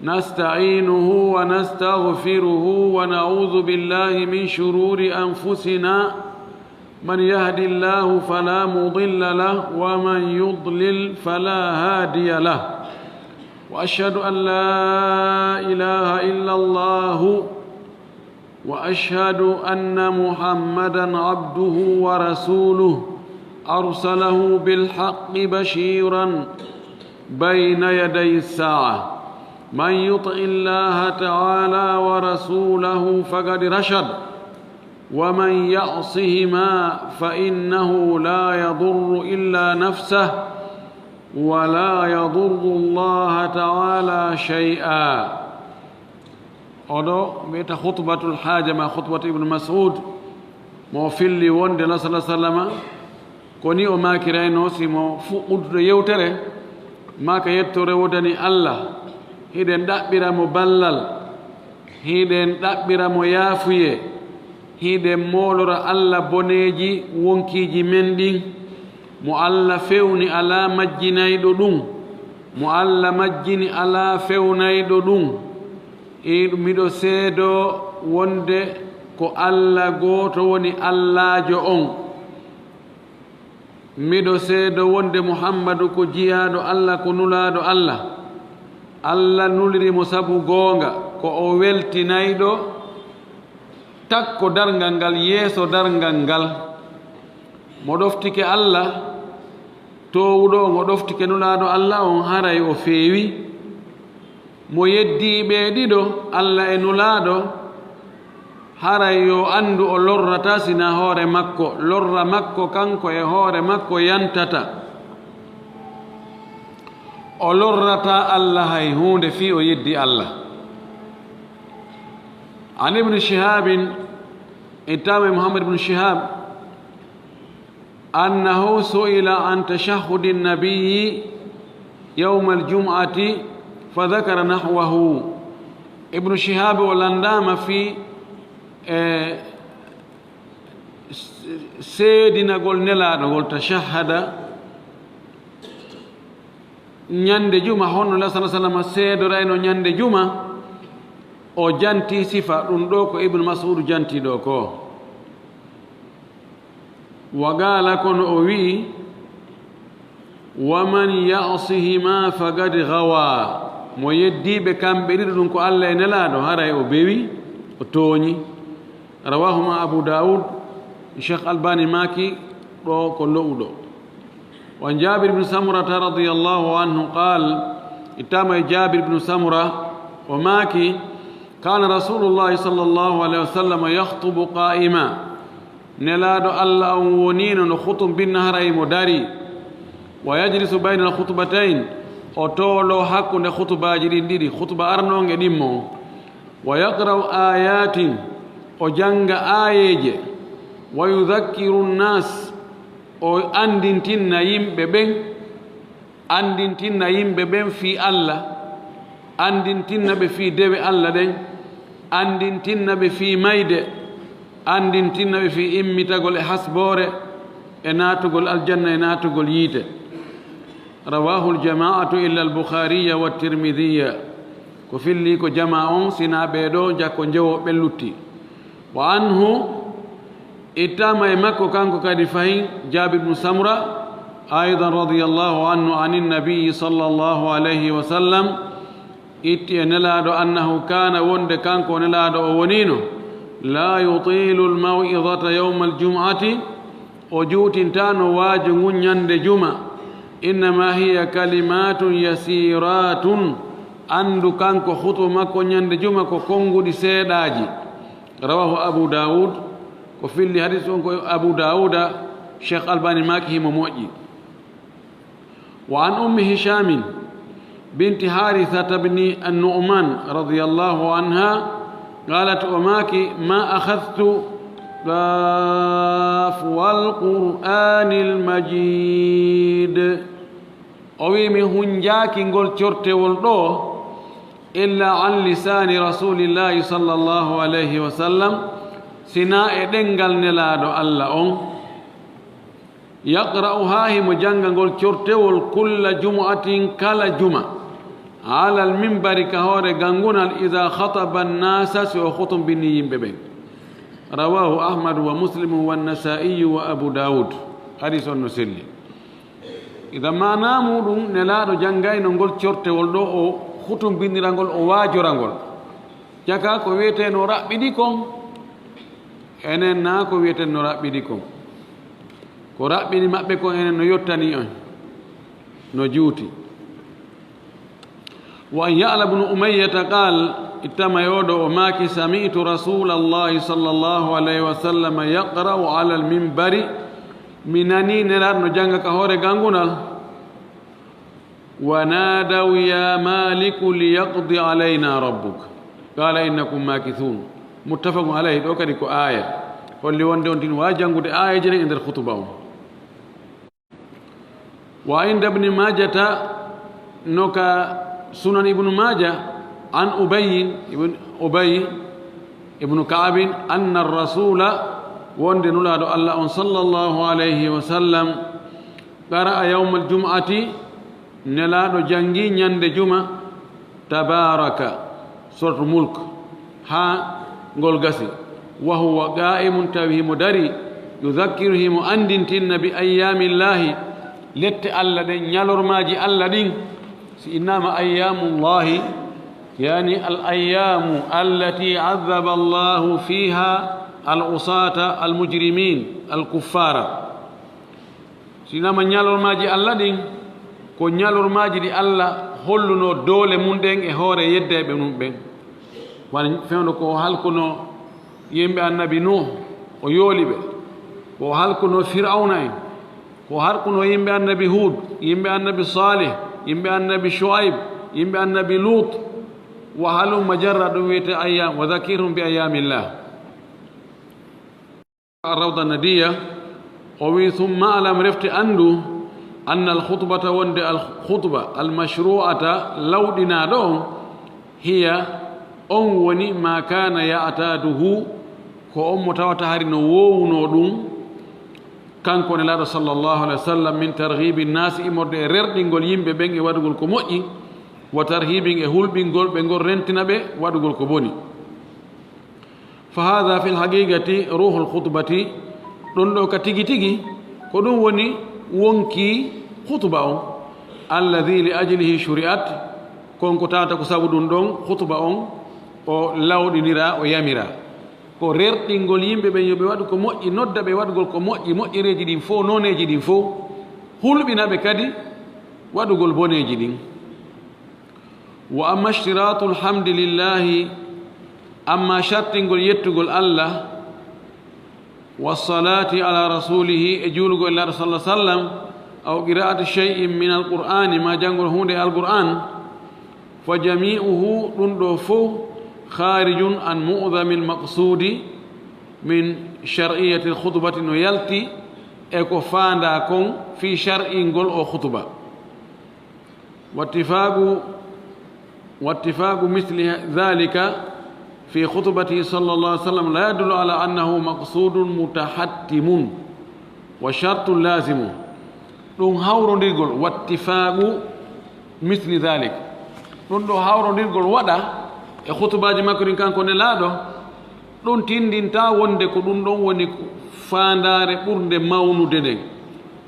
nasta'inuhu wa nastaghfiruhu wa na'udhu billahi min shururi anfusina, man yahdillahu fala mudilla lah, wa man yudlil fala hadiya lah. Wa ashhadu an la ilaha illa Allah." وأشهد أن محمدا عبده ورسوله أرسله بالحق بشيرا بين يدي الساعة. من يطع الله تعالى ورسوله فقد رشد، ومن يعصهما فإنه لا يضر إلا نفسه ولا يضر الله تعالى شيئا. Oɗo wi'ata khutbatul haaja ma khutbatu Ibnu Mas'ud, mo o filli wonde Nabi sallallahu alaihi wasallam, ko ni o maakiraynoo si mo fuɗɗude yewtere, maaka: Yettoore woodani Allah, hiɗen ɗaɓɓira mo ballal, hiɗen ɗaɓɓira mo yaafuye, hiɗen moolora Allah boneeji wonkiiji men ɗin, mo Allah fewni alaa majjinayɗo ɗum, mo Allah majjini alaa fewnayɗo ɗum. E miɗo seedoo wonde ko Allah gooto woni Allaajo on. Miɗo seedoo wonde Muhammadu ko jiyaaɗo Allah, ko nulaaɗo Allah. Allah nuliri mo sabu goonga, ko o weltinayɗo takko darngal ngal, yeeso darngal ngal. Mo ɗoftike Allah, toowuɗo on, o ɗoftike nulaaɗo Allah on, haray o feewi. Mo yeddii ɓee ɗiɗo, Allah e nulaaɗo, haray yo anndu o lorrataa sinaa hoore makko, lorra makko kanko e hoore makko yantata. O lorrataa Allah hay huunde fii o yeddii Allah. An Ibni Shihabin, ittaama e Muhammad ibn Shihab, أنه سئل عن تشهد النبي يوم الجمعة فذكر نحوه. Ibnu Shihab o lanndaama fii, e, seedinagol Nelaaɗo ngol, tashahhada, ñande juma, honno Nabi sallallahu alaihi wasallam seedorayno ñande juma, o janti sifa ɗum ɗo ko Ibnu Mas'ud janti ɗo ko. Wa qaala, kono o wi'i, "Wa man ya'sihima faqad ghawa." Mo yeddiiɓe kamɓe ɗiɗo ɗum ko Allah e Nelaaɗo, haray o bewi, o tooñi. Rawahuma Abu Dawud, Cheikh Albani maaki ɗo ko lo'uɗo. Wa an Jabir bin Samurata radiyallahu anhu qaal, ittama e Jabir bin Samura, o maaki, kana Rasulullahi sallallahu alaihi wasallam yakhtubu qa'ima. Nelaaɗo Allah on woniino no khutubinna haray mo dari. Wa yajlisu bayna al-khutbatayn, o toolo hakkunde khutubaaji ɗin ɗiɗi, khutuba arano on e ɗimmo on. Wa yaqra'u ayatin, o jannga aayeeje. Wa yudhakkiru nnas, o anndintinna yimɓe ɓen. Anndintinna yimɓe ɓen fii Alla, anndintinna ɓe fii dewe Alla ɗen, anndintinna ɓe fii mayde, anndintinna ɓe fii immitagol e hasboore, e naatugol aljanna, e naatugol yiite. Rawaahu al-jamaa'atu illa al-Bukhaariya wa Tirmidiya. Ko filli ko jamaa on, sinaa ɓee ɗoo, jakko njewo ɓen lutti. Wa anhu, ittaama e makko kanko kadi fahin, Jaabir ibn Samra, aydan radiyallahu anhu, anin nabiyyi sallallahu alayhi wa sallam, itti e Nelaaɗo, annahu kaana, wonde kanko Nelaaɗo o woniino, laa yutiilu al-maw'izata yawma al-jum'ati, o juutintaano waaju ngun ñande juma, innama hiya kalimatun yasiratun, anndu kanko hutuba makko ñande juma ko konnguɗi seeɗaaji. Rawahu Abu Dawud, ko filli hadis on ko Abu Dawuda, Cheikh Albani maaki himo moƴƴi. Wa an Ummi Hishamin binti Harithata bni An-Nu'man radiyallahu anha qalat, o maaki, ma akhadhtu qaf wal Qur'anil Majid. O wi'i, mi hunjaaki ngol cortewol ɗoo, illa an lisaani Rasulillahi sallallahu alayhi wa sallam, sinaa e ɗemngal Nelaaɗo Alla on. Yaqra'uhaa, himo jannga ngol cortewol, kulla jumu'atin, kala juma, alal minbari, ka hoore ganngunal, idaa khataba annaasa, si o hutumbini yimɓe ɓen. Rawaahu Ahmadu wa Muslimu wa Nasaa'iyu wa Abu Daawud. Hadiis on no selli. Idan maanaa muuɗum, Nelaaɗo janngayno ngol cortewol ɗoo, o hutumbinira ngol, o waajora ngol. Jaka ko wi'etee no raɓɓiɗi kon, enen naa ko wi'eten no raɓɓiɗi kon? Ko raɓɓiɗi maɓɓe kon enen no yottani on, no juuti. Wa an Ya'la ibn Umayyata qaal, ittama e oo ɗoo o maaki, sami'tu Rasuulallahi sallallahu alayhi wa sallam yaqra'u alal minbari, mi nanii Nelaaɗo no jannga ka hoore ganngunal, wa naadaw ya Maaliku liyaqdi alayna rabbuk, qaala innakum maakithuun. Muttafaqun alayhi, ɗoo kadi ko aaya, holli wonde on tin waa janngude aayeeje ɗen e nder hutuba on. Wa inda Ibni Maajata, no ka Sunan Ibnu Maaja, an Ubayyin, ibn Ubay ibnu Ka'abin, anna Rasuula, wonde Nulaaɗo Alla on sallallahu alayhi wa sallam, qara'a yawmal jum'ati, Nelaaɗo janngi ñande juma, Tabaaraka, Suuratul Mulk, haa ngol gasi. Wa huwa qaa'imun, tawi himo darii, yudhakkiru, himo anndintinna, bi ayyaamillaahi, lette Alla ɗen, ñalormaaji Alla ɗin. Si innaama ayyaamullaahi, yaani al ayyaamu allati adhaba Allaahu fiiha al usaata al mujrimiin al kuffaara. Sinama ñalormaaji Alla ɗin, ko ñalormaaji ɗi Alla hollunoo doole mun ɗen e hoore yeddeeɓe mun ɓen. Wano fewndo ko o halkunoo yimɓe Annabi Nuuh, o yooli ɓe. Ko o halkunoo Fir'awna en. Ko o halkunoo yimɓe Annabi Huud, yimɓe Annabi Saalih, yimɓe Annabi Shu'ayb, yimɓe Annabi Luut. Wa halumma jarra, ɗum wiyetee ayyaam, wa dhakkirhum bi ayyaamillah. Rawda Nadiya, o wi'i, summa alam, refti anndu, anna al khutbata, wonde al khutba, al mashru'ata, lawɗinaaɗo on, hiya, on woni, ma kaana ya'taaduhu, ko on mo tawata hari no woowunoo ɗum, kanko Nelaaɗo sallallahu alayhi wa sallam, min targhibi nnaasi, immorde e rerɗingol yimɓe ɓen e waɗugol ko moƴƴi, wa tarhibihim, e hulɓingol ɓe ngol, rentina ɓe waɗugol ko boni. Fa haadha fil haqiqati ruuhul khutbati, ɗum ɗoo ka tigi tigi, ko ɗum woni wonki khutba on, alladhi li ajlihi shuri'at, kon ko tawata ko sabu ɗum ɗon khutba on o lawɗiniraa, o yamiraa. Ko rerɗingol yimɓe ɓen yo ɓe waɗu ko moƴƴi, nodda ɓe waɗugol ko moƴƴi, moƴƴereeji ɗin fow, nooneeji ɗin fow, hulɓina ɓe kadi waɗugol boneeji ɗin. Wa amma ishtiraatul hamdi lillahi, amma shartingol yettugol Alla, wa salaati ala rasulihi, e juulugol e Nelaaɗo sallallahu alaihi wasallam, aw qiraati shay'in min alqur'ani, ma janngol huunde e Alqur'an, fa jami'uhu, ɗum ɗoo fow, khaarijun an mu'dhamil maqsuudi min shar'iyyati alkhutbati, no yalti e ko faandaa kon fii shar'ingol o khutba. واتفاق واتفاق مثل ذلك في خطبته صلى الله عليه وسلم لا يدل على أنه مقصود متحتم وشرط لازم. Ɗum hawrondirgol, واتفاق مثل ذلك, ɗum ɗo hawrondirgol waɗa e khutubaaji makko ɗin kanko Nelaaɗo, ɗum tindinta wonde ko ɗum ɗon woni faandaare ɓurnde mawnude nden.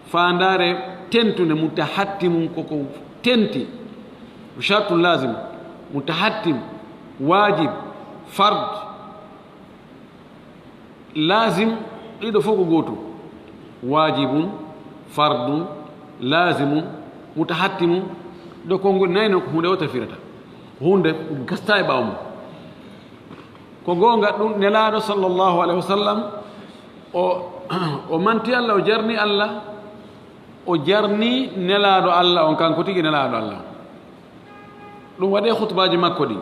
Faandaare tentunde, mutahattimun, ko ko tenti, shartu lazim, mutahattim, wajib, fard, lazim, ɗiɗo fof ko gootum. Wajibun, fardun, lazimun, mutahattimun, ɗo konngol nayi noon ko huunde wota firata. Huunde gasta e ɓaawo mum. Ko goonga, ɗum Nelaaɗo sallallahu alayhi wa sallam, o, o manti Allah, o jarni Allah, o jarni Nelaaɗo Allah on, kanko tigi Nelaaɗo Allah. Ɗum waɗi e khutbaaji makko ɗin.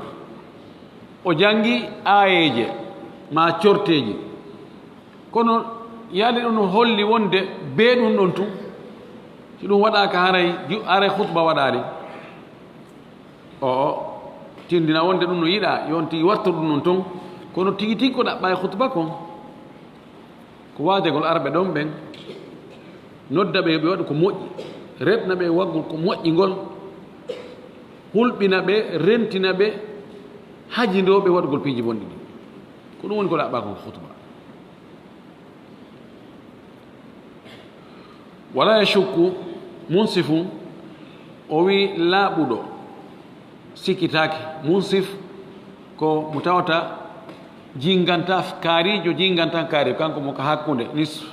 O janngi aayeeje maa corteeji. Kono yaade ɗum no holli wonde bee ɗum ɗon tun, si ɗum waɗaaka haray ju-, haray khutba waɗaali. O, o tindina wonde ɗum no yiɗaa, yo on tigi wattor ɗum ɗon ton. Kono tigi tigi ko ɗaɓɓaa e khutba kon, ko waajagol arɓe ɗon ɓen, nodda ɓe yo ɓe waɗu ko moƴƴi, reɗna ɓe waɗgol ko moƴƴi ngol, hulɓina ɓe, rentina ɓe, hajindoo ɓe waɗgol piiji bonɗi ɗin. Ko ɗum woni ko ɗaɓɓaa kon ko khutba. Wala yashukku, munsifu, o wi laaɓuɗo sikkitaaki. Munsif ko mo tawata jinganta kaarijo, jinganta kaari, kanko mo ka hakkunde, nisf,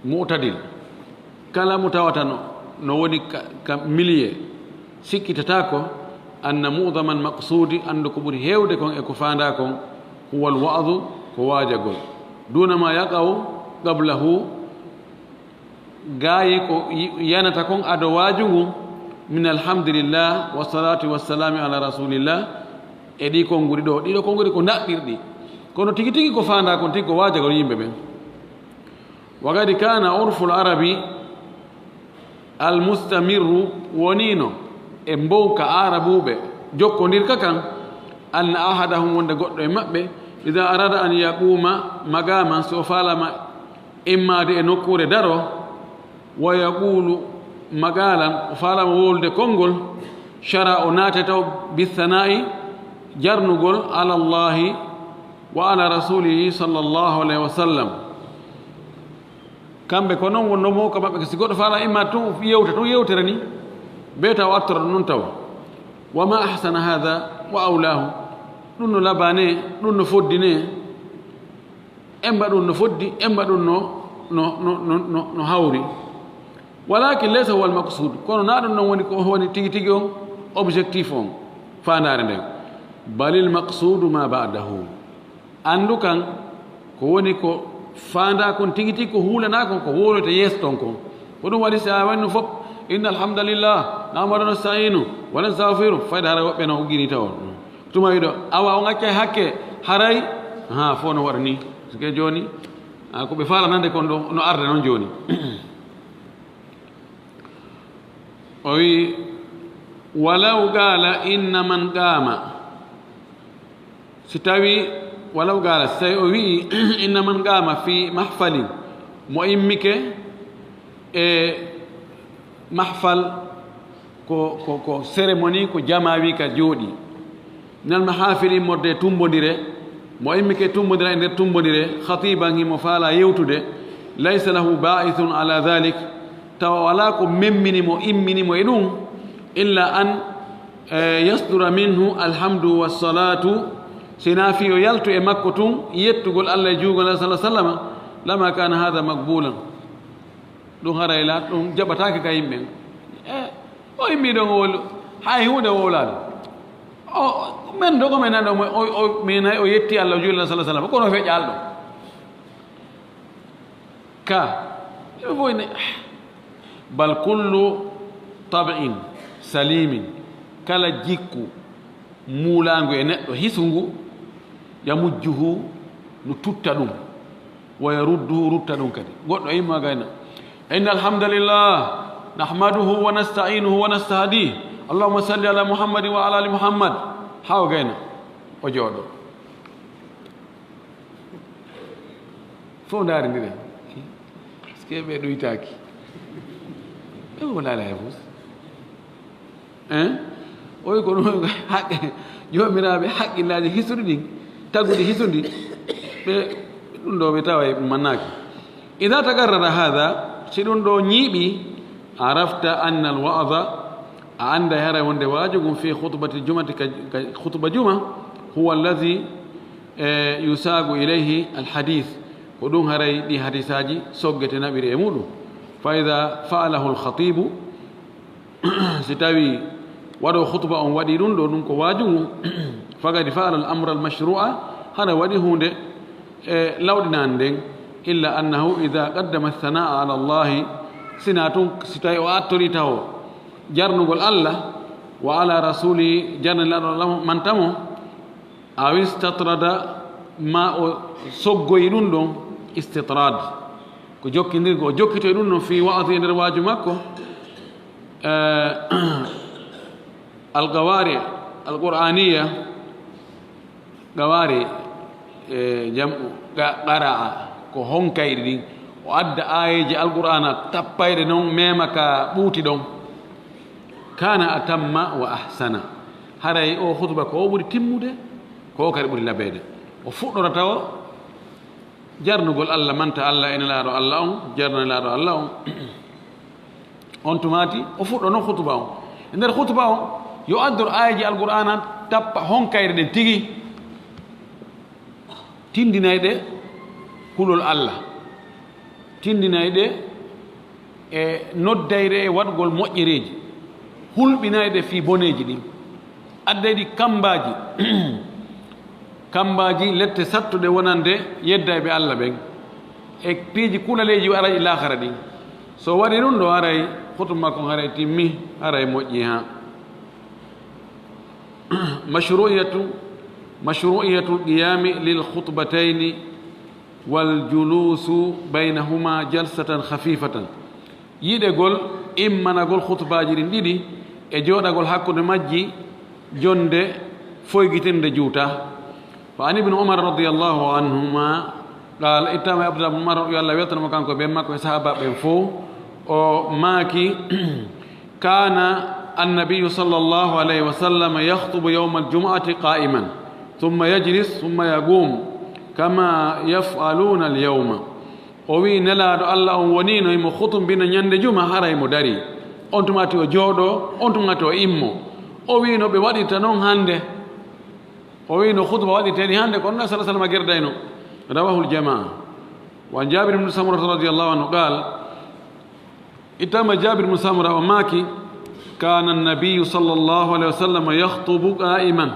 mu'tadil. Kala mo tawata no, no woni ka, ka milieu, sikkitataako anna mu'dama al-maqsuudi, anndu ko ɓuri heewde kon e ko faandaa kon, huwa al-wa'zu, ko waajagol, duuna ma yaqa'u qablahu, gaayi ko y-, yanata kon ado waaju ngun, min alhamdulillah wa salaatu wa salaamu ala rasulillah, e ɗi konnguri ɗo, ɗiɗo konnguri ko naɓɓirɗi. Kono tigi tigi ko faandaa kon tigi ko waajagol yimɓe ɓen. Wa qad kaana urful arabi al-mustamirru, woniino e mbowka Aarabuuɓe jokkondirka kan, anna ahadahum, wonde goɗɗo e maɓɓe, idaa araada an yaquuma maqaaman, si o faalaama immaade e nokkuure daro, wa yaquulu maqaalan, o faalaama wowlude konngol, shara, o naate taw bithanaa'i, jarnugol, ala Allahi wa ala rasulihi sallallahu alayhi wa sallam. Kamɓe ko noon wonno mo ka maɓɓe, si goɗɗo faala imma tun yewta, tun yewtere ni, be taw attora ɗum noon tawa. Wa ma ahsana hadha wa awlahu. Ɗum no labane, ɗum no foddine. Emba ɗum no foddi, emba ɗum no, no, no, no, no, no hawri. Walakin laysa huwa al-maqsud. Kono na ɗum noon woni ko woni tigi tigi on objectif on, faandaare nden. Balil maqsudu ma ba'dahu. Anndu kan, ko woni ko faandaa kon tigi tigi, ko huulanaa kon, ko wowloyta yeeso ton kon. Ko ɗum waɗi si a wayno fof, inna alhamdulillah, nahmadu nasta'inu, wa nastaghfiru, fayda hara woɓɓe no uggini taw. Tuma wiɗo, awa on accay hakke, haray, ha, fof no waɗa ni. Sike jooni, a, ko ɓe faalanande kon ɗo, no arde noon jooni. O wi, walaw qala inna man qama. Si tawi, walaw qala, si tawi o wi'i, inna man qama fi mahfalin, mo immike e mahfal, ko, ko, ko cérémonie, ko jama wi ka jooɗi. Minal mahafili, immorde e tumbondire, mo immike tumbondira e nder tumbondire, khatiban, himo faala yewtude, laysa lahu ba'ithun ala dhalik, tawa wala ko memmini mo, immini mo e ɗum, illa an, eh, yasdura minhu alhamdu wassalatu, sina fi yo yaltu e makko tun yettugol Allah e juugol Allah sallallahu alaihi wasallam, lama kana hadha maqbulan. Ɗum haray la, ɗum jaɓataake ka yimɓe. E, o immi ɗon o wol-, hay huunde wowlaali. O, men dogo men nan ɗo, o, o, men hay o yetti Allah, o juulna sallallahu alaihi wasallam. Kono feƴƴa alɗo. Ka, ɓe fof ne, bal kullu tab'in salimin, kala jikku muulaangu e neɗɗo hisungu, yamujjuhu, no tutta ɗum, wa yarudduhu, rutta ɗum kadi. Goɗɗo imma gayna, inna alhamdulillah, نحمده ونستعينه ونستهديه. اللهم صل على محمد وعلى آل محمد. Haa o gayna, o jooɗo. Fof ndaarindire. Est-ce que ɓe ɗuytaaki? Ɓe walaali hay fus. Hein? O wi ko ɗum haqqe, joomiraaɓe haqqillaaji hisuɗi ɗin, taguɗi hisuɗi, ɓe, ɗum ɗo ɓe tawa e ɗum mannaaki. إذا تقرر هذا, si ɗum ɗo ñiiɓi, عرفت أن الوعظ, a annday haray wonde waajugu في خطبة الجمعة, ka, ka khutba juma, هو الذي, eh, يساق إليه الحديث, ko ɗum haray ɗi hadisaaji soggete naɓiri e muɗum. فإذا فعله الخطيب, si tawi waɗo khutba on waɗi ɗum ɗo, ɗum ko waajugu, فقد فعل الأمر المشروع, hara waɗi huunde e lawɗinaande nden. إلا أنه إذا قدم الثناء على الله, sina tun si tawi o attori taho jarnugol Allah, وعلى رسوله, jarna Nelaaɗo Allah manta mo, أو استطرد, ma o soggoyi ɗum ɗon, istitrad, ko jokkindirgo, o jokkitoyi ɗum ɗon في وعظه, e nder waaju makko, eh, القوارئ القرآنية, qawari, eh, jam'u qa-, qara'a, ko honkayɗe ɗin, o adda aayeeje Alqur'aana tappayɗe non, mema ka ɓuuti ɗon. كان أتم وأحسن, haray o khutba ko o ɓuri timmude, ko o kadi ɓuri labeede. O fuɗɗorata o jarnugol Allah, manta Allah e Nelaaɗo Allah on, jarna Nelaaɗo Allah on. On tumaati, o fuɗɗono khutba on. E nder khutba on, yo addor aayeeje Alqur'aana tappa honkayɗe ɗen tigi, tindinayɗe kulol Allah, tindinayɗe e noddayɗe e waɗgol moƴƴereeji, hulɓinayɗe fii boneeji ɗin, addayɗi kammbaaji, kammbaaji lette sattuɗe wonande yeddayɓe Allah ɓen, e piiji kulaleeji aray e laakara ɗin. So waɗi ɗum ɗo, haray khutba makko haray timmi, haray moƴƴi haa. مشروعية، مشروعية القيام للخطبتين والجلوس بينهما جلسة خفيفة. Yiɗegol immanagol khutbaaji ɗin ɗiɗi e jooɗagol hakkunde majji jonnde foygitirnde juuta. فعن ابن عمر رضي الله عنهما قال, ittaama e Abdullah ibn Umar, yo Allah weltano mo kanko e ɓen makko e sahaabaaɓe ɓen fow, o maaki, كان النبي صلى الله عليه وسلم يخطب يوم الجمعة قائما ثم يجلس ثم يقوم كما يفعلون اليوم. O wi'i, Nelaaɗo Allah on woniino himo khutubina ñande juma, hara himo darii. On tumaati o jooɗoo, on tumaati o immoo. O wi'i no ɓe waɗirta non hannde. O wi'i no khutba waɗirtee ni hannde, kono Nabi sallallahu alaihi wasallam gerdayno. رواه الجماعة. وعن جابر بن سمرة رضي الله عنه قال, ittaama Jaabir ibn Samura, o maaki, كان النبي صلى الله عليه وسلم يخطب قائما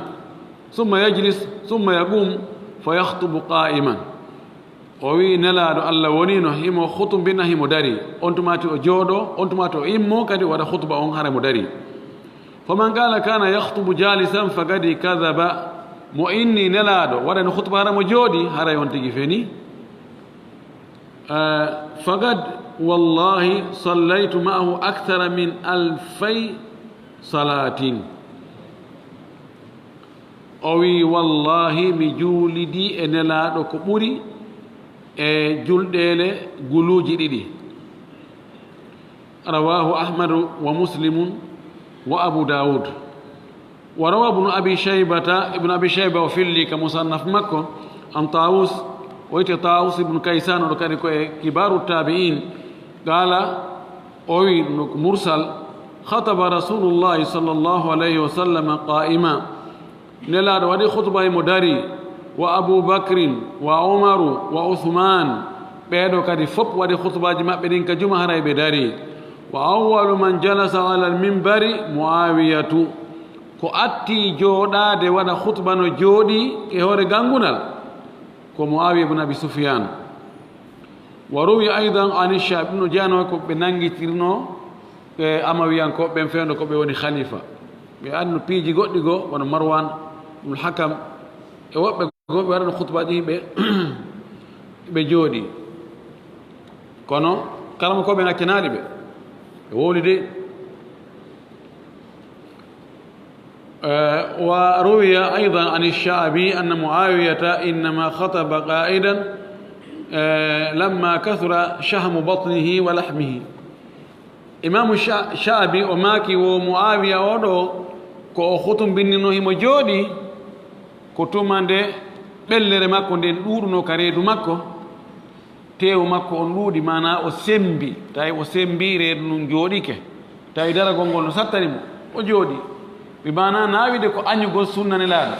ثم يجلس ثم يقوم فيخطب قائما. O wi'i, Nelaaɗo Allah woniino himo khutubina, himo darii. On tumaati o jooɗoo, on tumaati o immoo, kadi o waɗa khutba on hara himo darii. فمن قال كان يخطب جالسا فقد كذب. Mo inni Nelaaɗo waɗayno khutba hara himo jooɗii, haray on tigi fenii. Eh, فقد والله صليت معه أكثر من ألفي صلاة. O wi'i, Wallaahi, mi juulidii e Nelaaɗo ko ɓuri e julɗeele guluuji ɗiɗi. رواه أحمد ومسلم وأبو داود. وروى ابن أبي شيبة, Ibn Abi Shayba o filli ka musannaf makko, عن طاووس, o wi'etee Taawus ibn Kaysaan, o ɗo kadi ko e kibaaru taabi'iin, قال, o wi'i, ɗum ɗo ko mursal, خطب رسول الله صلى الله عليه وسلم قائما. Nelaaɗo waɗi khutba himo darii, وأبو بكر وعمر وعثمان. Ɓee ɗoo kadi fof waɗi khutbaaji maɓɓe ɗin ka juma, haray ɓe darii. وأول من جلس على المنبر معاوية. Ko attii jooɗaade waɗa khutba no jooɗii e hoore ganngunal, ko Muawiya ibn Abi Sufyaan. وروي أيضا عن الشعبي, ɗum no jeyanoo ko ɓe nanngitirnoo, e Amawiyankooɓe ɓen, fewndo ko ɓe woni khalifa. Ɓe adduno piiji goɗɗi goo, wano Marwan ibn Hakam, e woɓɓe goo, ɓe waɗano khutbaaji, ɓe, ɓe jooɗii. Kono karamokooɓe ɓen accanaali ɓe. E wowli de. Eh, وروي أيضا عن الشعبي أن معاوية إنما خطب قاعدا، eh, لما كثر شحم بطنه ولحمه. Imaamu Sha-, Sha'bi o maaki wo Mu'aawiya o ɗo, ko o hutumbinino himo jooɗi, ko tuma nde ɓellere makko nden ɗuuɗuno ka reedu makko, teewu makko on ɗuuɗi, maanaa o sembi, tawi o sembi reedu ndun jooɗike, tawi daragol ngol no sattani mo, o jooɗi. Bi maanaa naawide ko añugol sunna Nelaaɗo.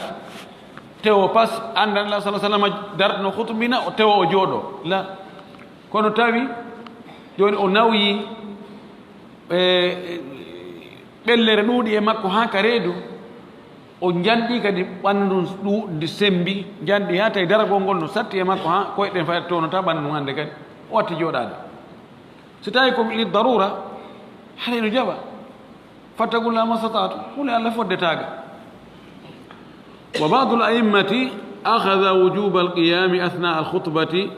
Tewo pas, annda Nelaaɗo sallallaahu alayhi wa sallam dartuno hutumbina, o tewo o jooɗo. La. Kono tawi jooni o nawyi, e, ɓellere ɗuuɗi e makko haa ka reedu, o njanɗi kadi ɓanndu ndun ɗu-, ndi sembi, njanɗi haa tawi daragol ngol no satti e makko haa koyɗe ɗen fayda townotaa ɓanndu ndun hannde kadi. O watti jooɗaade. Si tawi ko li darura, haray no jaɓa. فاتقوا الله ما استطعتم. Hule Allah fodde taaga. وبعض الأئمة أخذ وجوب القيام أثناء الخطبة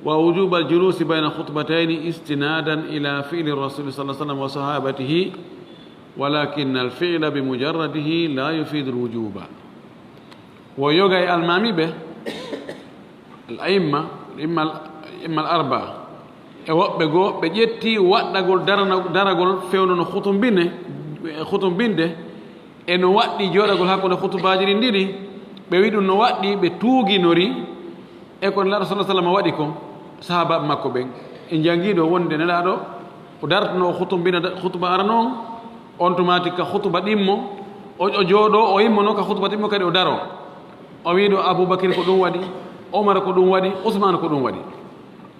ووجوب الجلوس بين الخطبتين استنادا إلى فعل الرسول صلى الله عليه وسلم وصحابته، ولكن الفعل بمجرده لا يفيد الوجوب. Wo yoga e almaami ɓe, al aimma, imma al, imma al arba, e woɓɓe goo, ɓe ƴetti waɗɗagol darana-, daragol fewndo no hutumbine, hutumbinde, e no waɗɗi jooɗagol hakkunde hutubaaji ɗin ɗiɗi, ɓe wi'i ɗum no waɗɗi, ɓe tuuginori e ko Nelaaɗo sallallaahu alayhi wa sallam waɗi kon, sahaabaaɓe makko ɓen. En janngii ɗo wonde Nelaaɗo o dartuno o hutumbina da-, hutuba arano on, on tumaati ka hutuba ɗimmo, o, o jooɗo, o immono ka hutuba ɗimmo kadi o daro. O wi'i ɗo Abubakar ko ɗum waɗi, Omar ko ɗum waɗi, Usmaan ko ɗum waɗi.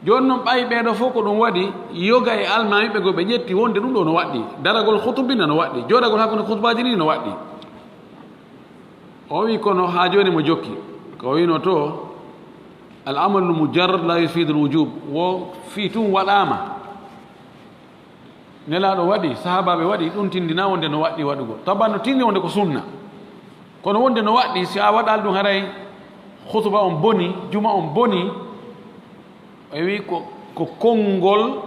Jooni non ɓay ɓee ɗoo fof ko ɗum waɗi, yoga e almaami ɓe goo ɓe ƴetti wonde ɗum ɗoo no waɗɗi. Daragol hutubina no waɗɗi, jooɗagol hakkunde hutubaaji ɗin no waɗɗi. O wi'i kono haa jooni mo jokki, ko o wi'no to, al amalu mujarrad la yufidu al wujub, wo fii tun waɗaama. Nelaaɗo waɗi, sahaabaaɓe waɗi, ɗum tindinaa wonde no waɗɗi waɗugol. Taban no tindi wonde ko sunna. Kono wonde no waɗɗi, si a waɗaali ɗum haray hutuba on boni, juma on boni, o wi'i ko, ko konngol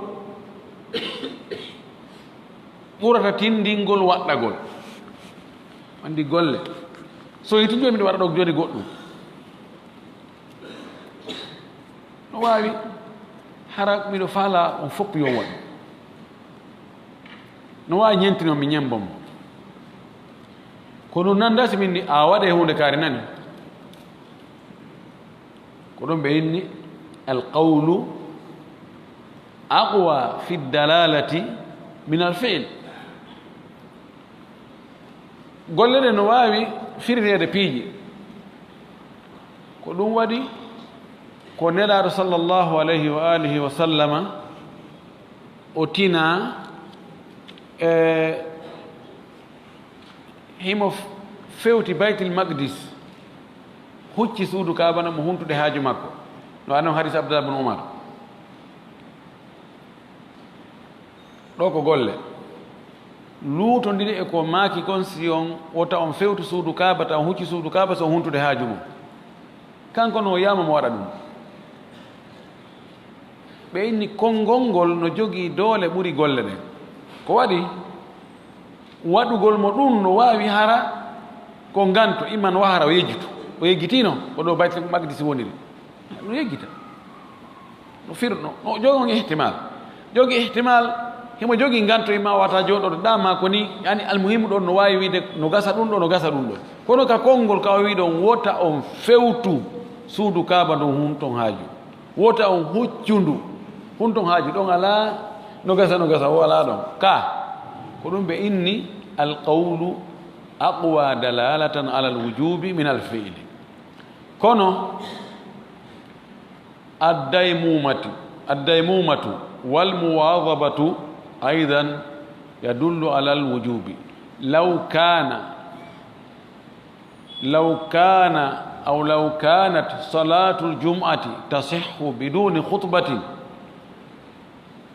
ɓurata tindingol waɗɗagol. Anndi golle. So hiiti jooni miɗo waɗa ɗo jooni goɗɗum. No waawi hara miɗo faalaa on fof yo waɗu. No waawi ñentino mi ñembon mo. Kono nanda si min ni a waɗe huunde kaari nani. Ko ɗum ɓe inni al qawlu aqwa fi dalalati min al fi'l. Golle ɗe no waawi firireede piiji. Ko ɗum waɗi ko Nelaaɗo sallallahu alayhi wa alihi wa sallama o tina e himo f-, fewti Baytul Maqdis, hucci suudu Kaaba na mo huntude haaju makko. No annon hadis Abdullah bin Umar. Ɗo ko golle luutondiri e ko maaki kon, si on wota on fewtu suudu Kaaba, taw on hucci suudu Kaaba, so on huntude haaju mum. Kanko no o yama mo waɗa ɗum. Ɓe inni konngol ngol no jogii doole ɓuri golle ɗen. Ko waɗi waɗugol mo ɗum no waawi hara ko nganto, imma no hara o yejjitu. O yejjitino, ko ɗo Baytul Maqdis woniri. No yeggita. No fir-, no, no jogi on ihtimal. Jogi ihtimal, himo jogi nganto imma wata jooɗoɗo ɗa ma ko ni, yani almuhimu ɗon no waawi wiide no gasa ɗum ɗo, no gasa ɗum ɗo. Kono ka konngol ka o wi ɗon, wota on fewtu suudu Kaaba ndun hunton haaju. Wota on huccundu hunton haaju ɗon alaa no gasa, no gasa o alaa ɗon. Ka, ko ɗum ɓe inni al qawlu aqwa dalalatan ala al wujubi min al fi'li. Kono, الديمومة، الديمومة والمواظبة أيضا يدل على الوجوب. لو كان، لو كان، أو لو كانت صلاة الجمعة تصح بدون خطبة،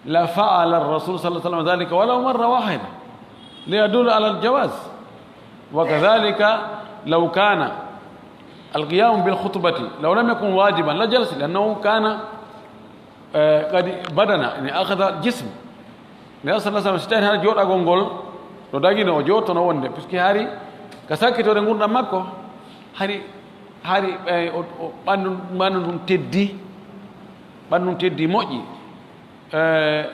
لفعل الرسول صلى الله عليه وسلم ذلك ولو مرة واحدة ليدل على الجواز. وكذلك لو كان القيام بالخطبة لو لم يكن واجبا لجلس، لأنه كان، آه، قد بدن، يعني أخذ الجسم. Nde sallallahu alaihi wasallam, si tawii hara jooɗagol ngol no dagino, o jooɗotono wonde, puisque hari ka sakkitoore ngurndan makko, hari, hari, eh, o, o ɓanndu, ɓanndu ndun teddi, ɓanndu ndun teddi moƴƴi. Eh,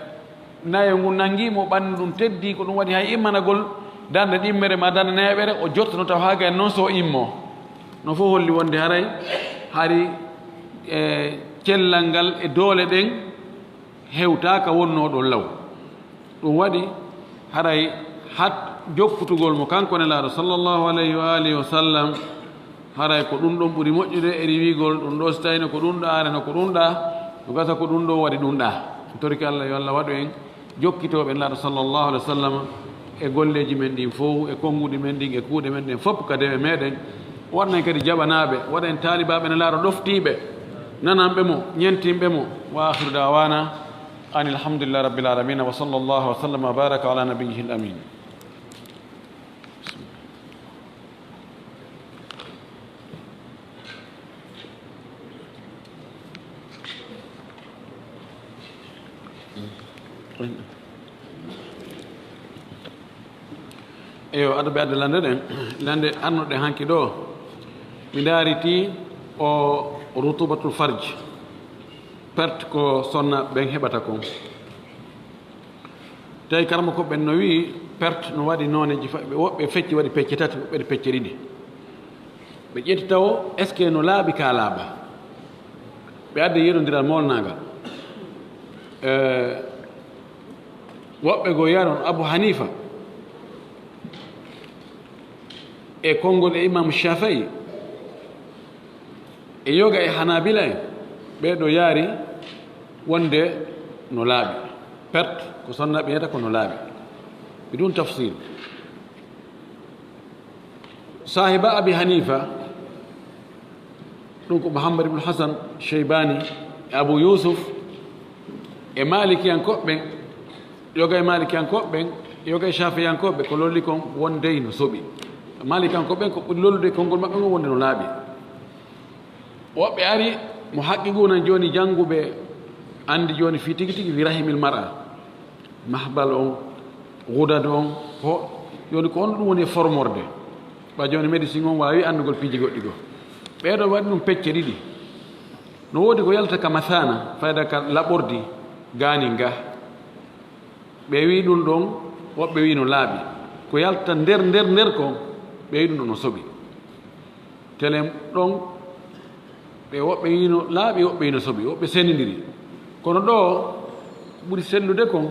nayo ngun nanngi mo, ɓanndu ndun teddi, ko ɗum waɗi hay immanagol darnde ɗimmere ma darnde nayaɓere, o jottono taw haa gay non so o immo. No fof holli wonde haray hari, eh, cellal ngal e doole ɗen hewtaaka wonnoo ɗon law. Ɗum waɗi haray hat jokkutugol mo kanko Nelaaɗo sallallahu alayhi wa alihi wa sallam, haray ko ɗum ɗon ɓuri moƴƴude e riwigol ɗum ɗo, si tawino ko ɗum ɗa, areno ko ɗum ɗa, no gasa ko ɗum ɗo waɗi ɗum ɗa. En torike Allah, yo Allah waɗu en jokkitooɓe Nelaaɗo sallallahu alaihi wa sallam e golleeji men ɗin fow, e konnguɗi men ɗin, e kuuɗe men ɗen fof ka dewe meɗen. Waɗa en kadi jaɓanaaɓe, waɗa en taalibaaɓe Nelaaɗo ɗoftiiɓe, nananɓe mo, ñentinɓe mo. Wa akhiru da'wana anil hamdulillahi rabbil alamin, wa sallallahu wa sallama wa baraka ala nabiyyihil amin. Eyo, ado ɓe adda lande ɗen. Lande arnuɗe hanki ɗo, mi ndaariti o rutubatul farj, perte ko sonna ɓen heɓata kon. Tawi karamoko ɓen no wi'i perte no waɗi nooneji fa-, ɓe woɓɓe fecci waɗi pecce tati, woɓɓe waɗi pecce ɗiɗi. Ɓe ƴetti tawo, est-ce que no laaɓi ka laaɓa? Ɓe addi yeɗondiral molnaangal. Eh, woɓɓe goo yaron Abu Hanifa e konngol e Imam Shafi'i e yoga e Hanabila en, ɓee ɗo yaari wonde no laaɓi. Perte ko sonna ɓe yata ko no laaɓi. Bidun tafsil. Saahiba Abi Hanifa, ɗum ko Muhammad ibn Hasan Sheybani e Abu Yusuf e Malikiyankooɓe ɓen, yoga e Malikiyankooɓe ɓen, yoga e Shafiyankooɓe, ko lolli kon wondey no soɓi. Malikiyankooɓe ɓen ko ɓuri lollude konngol maɓɓe ngol wonde no laaɓi. Woɓɓe ari mo haqqi ngu nan jooni jannguɓe anndi jooni fii tigi tigi fii rahimil mar'a. Mahbal on, gudad on, ko jooni ko on ɗum woni e formorde. Ɓa jooni médecine on waawi anndugol piiji goɗɗi goo. Ɓee ɗoo waɗi ɗum pecce ɗiɗi. No woodi ko yalta ka masaana, fayda ka laɓordi gaanin ga. Ɓe wi'i ɗum ɗon, woɓɓe wi'i no laaɓi. Ko yalta nder, nder, nder kon, ɓe wi'i ɗum ɗon no soɓi. Telen ɗon, ɓe woɓɓe wi'i no laaɓi, woɓɓe wi'i no soɓi, woɓɓe senindiri. Kono ɗoo ɓuri sellude kon,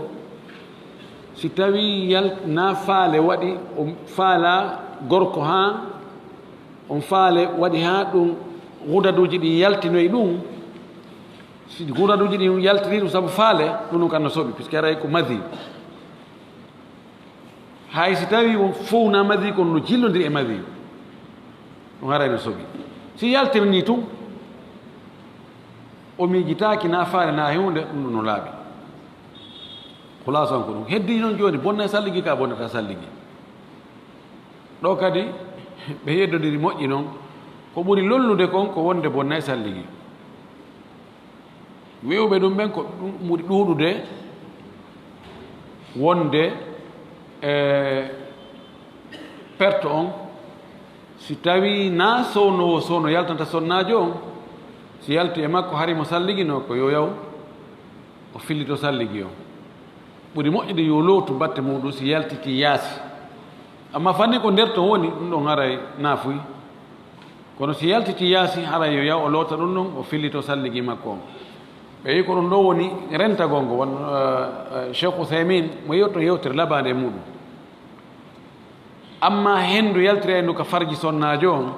si tawii yal-, na faale waɗi, o faalaa gorko haa, on faale waɗi haa ɗum gudaduuji ɗin yaltinoyi ɗum, si gudaduuji ɗin yaltini ɗum sabu faale, ɗum ɗum kan no soɓi, puisque haray ko madi. Hay si tawii on fow na madi, kono no jillondiri e madi, ɗum haray no soɓi. Si yaltiri nii tun, o miijitaaki na faale na huunde, ɗum ɗum no laaɓi. Khulasa on ko ɗum. Heddii non jooni, bonnay salligi ka bonnata salligi. Ɗoo kadi, ɓe yeddondiri moƴƴi non. Ko ɓuri lollude kon ko wonde bonnay salligi. Wi'uɓe ɗum ɓen ko ɗum ɓuri ɗuuɗude wonde, e, perte on, si tawii na sownowo sowno yaltanta sonnaajo on, si yalti e makko hari mo salliginoo ko yo yaw, o fillito salligi on. Ɓuri moƴƴude yo lootu batte muɗum si yaltitii yaasi. Amma fanni ko nder ton woni, ɗum ɗon haray naafuy. Kono si yaltitii yaasi, haray yo yaw o loota ɗum ɗon, o fillito salligi makko on. Ɓe wi'i ko ɗum ɗo woni rentagol ngo, won, eh, eh, Cheikh Uthaymin mo yewto yewtere labaande e muɗum. Amma henndu yaltiraynu ka farji sonnaajo on,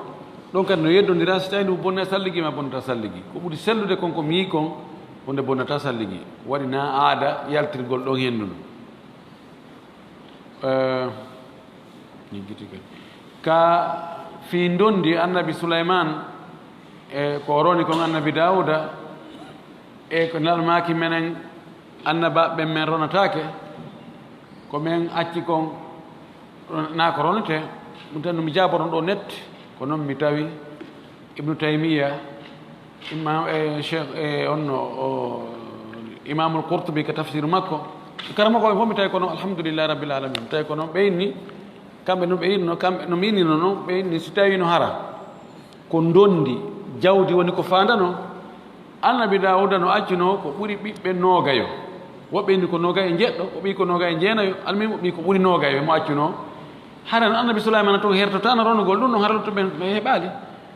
ɗon kadi no yeddondira si tawii ndu bonna salligi ma bonnata salligi. Ko ɓuri sellude kon ko mi yi'i kon, wonde bonnata salligi. Waɗi na aada yaltirgol ɗon henndu ndun. Eh, ñiggiti kadi. Ka fii ndondi Annabi Sulaymaan e ko o roni kon Annabi Daawuda, e ko nal maaki menen annabaaɓe ɓen men ronataake, ko men acci kon na ko ronetee, ɗum tan no mi jaaboto ɗo net, ko non mi tawi Ibnu Taymiya, Imam, e Cheikh, e onno, o, Imamul Qurtubi ka tafsir makko, Karamoko ɓe fof mi tawi ko noon, alhamdulillahi rabbil alamin. Mi tawi ko noon ɓe inni, kamɓe no ɓe inno, kamɓe no mi innino noon, ɓe inni si tawi no hara ko ndondi jawdi woni ko faandano, annabi Daawuda no accunoo ko ɓuri ɓiɓɓe noogayo. Woɓɓe inni ko noogay e njeɗɗo, woɓɓe ko noogay e jeenayo, almuhim woɓɓe ko ɓuri noogayo mo accunoo. Hara no annabi Sulaymana toon hertotaano ronugol ɗum, ɗum hara luttuɓe ɓe heɓaali.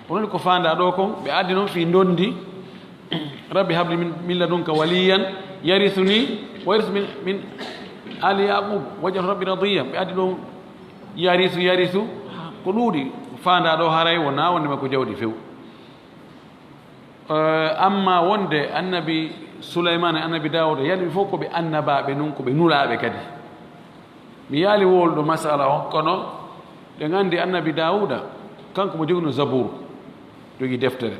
Kono ko faandaa ɗo kon, ɓe addi noon fii ndondi. Rabbi habli min, min ladunka waliyan, yarisuni, wa yarisu min, min ali Yaqub, waj'alhu rabbi radiya. Ɓe addi ɗon yarisu, yarisu, ko ɗuuɗi. Faandaa ɗo haray wonaa wonde makko jawdi few. Eh, amma wonde annabi Suleymaana e annabi Daawuda, yalɓe fof ko ɓe annabaaɓe nun, ko ɓe nulaaɓe kadi. Mi yaali wowlude masala on, kono ɗen anndi annabi Daawuda, kanko mo jogino Zabuur, jogii deftere.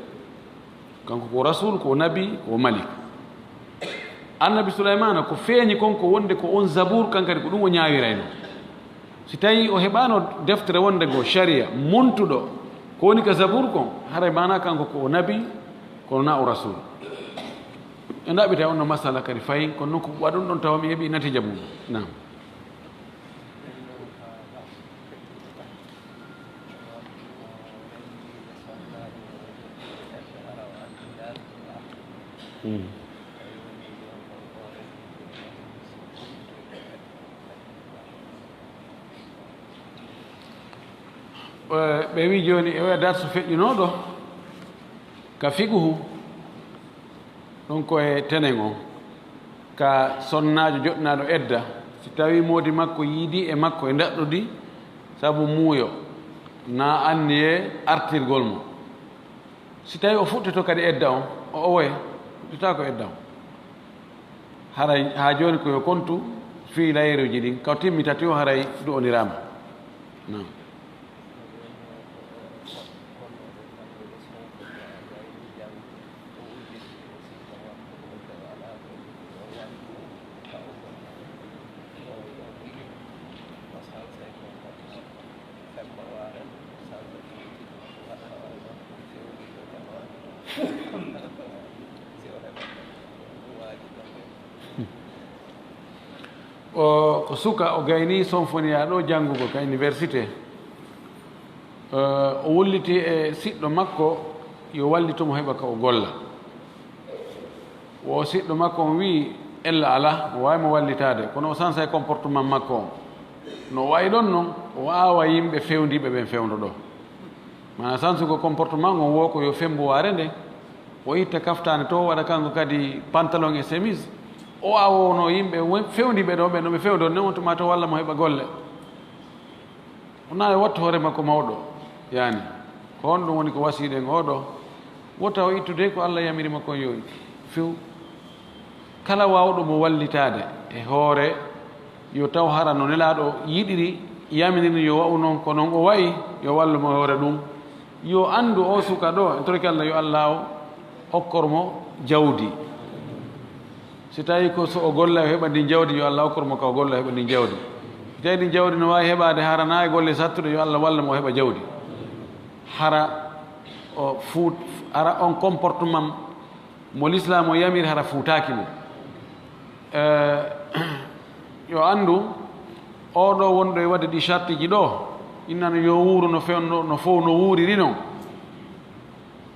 Kanko ko rasul, ko nabi, ko malik. Annabi Suleymaana, ko feeñi kon ko wonde ko on Zabuur, kan kadi ko ɗum o ñaawirayno. Si tawi o heɓaano deftere wonde ngo sharia, muntuɗo, ko woni ka Zabuur kon, haray maana kanko ko o nabi, kono na o rasul. En ɗaɓɓita on no masala kadi fayin, kono noon ko waɗun ɗon tawa mi heɓi natija mum. Naam. Eh, ɓe wi jooni e oya darsu feƴƴunooɗo ka fiqhu, ɗum ko e tenen on, ka sonnaajo joɗnaaɗo edda, si tawi moodi makko yiidi e makko e ndaɗɗudi sabu muuyo, na anniye artirgol mo. Si tawi o fuɗɗito kadi edda on, o owoye, fuɗɗitaako edda on. Haray haa jooni ko yo kontu fii layeruuji ɗin, ka timmi tati o haray du'oniraama. Naam. O ko suka, o gayni Sonfoniya ɗo janngugol ka université. Eh, o wulliti e siɗɗo makko yo wallito mo heɓa ka o golla. Wo siɗɗo makko on wi'i, ella alaa, mo waawi mo wallitaade, kono o sansay comportement makko on. No wa'i ɗon non, o aawa yimɓe fewndiiɓe ɓen fewndo ɗo. Maanaa sansugo comportement on wo ko yo fembuwaare nde, o itta kaftaane to, waɗa kanko kadi pantalon e chemise. O aawono yimɓe won-, fewndiiɓe ɗo, ɓe no ɓe fewndo ne, on tuma to walla mo heɓa golle. Wonaa e wattu hoore makko mawɗo, yaani. Ko honɗum woni ko wasiiɗen oo ɗoo? Wota o ittude ko Alla yamiri mo kon yo ittu. Few. Kala waawɗo mo wallitaade e hoore, yo taw hara no Nelaaɗo yiɗiri, yaminiri yo wa'u non, ko non o wa'i, yo wallu mo e hoore ɗum. Yo anndu oo suka ɗoo, en torike Alla yo Alla o okkor mo jawdi. Si tawi ko so o golla o heɓa ndin jawdi, yo Alla okkor mo ka o golla o heɓa ndin jawdi. Si tawi ndin jawdi no waawi heɓaade hara na e golle sattuɗe, yo Alla walla mo o heɓa jawdi. Hara o fuut-, hara on comportement mo l'islam o yamiri hara fuutaaki mo. Eh, yo anndu, oo ɗoo wonɗo e waɗde ɗi sartiji ɗoo, innano yo wuuru no few-, no, no fow no wuuriri non.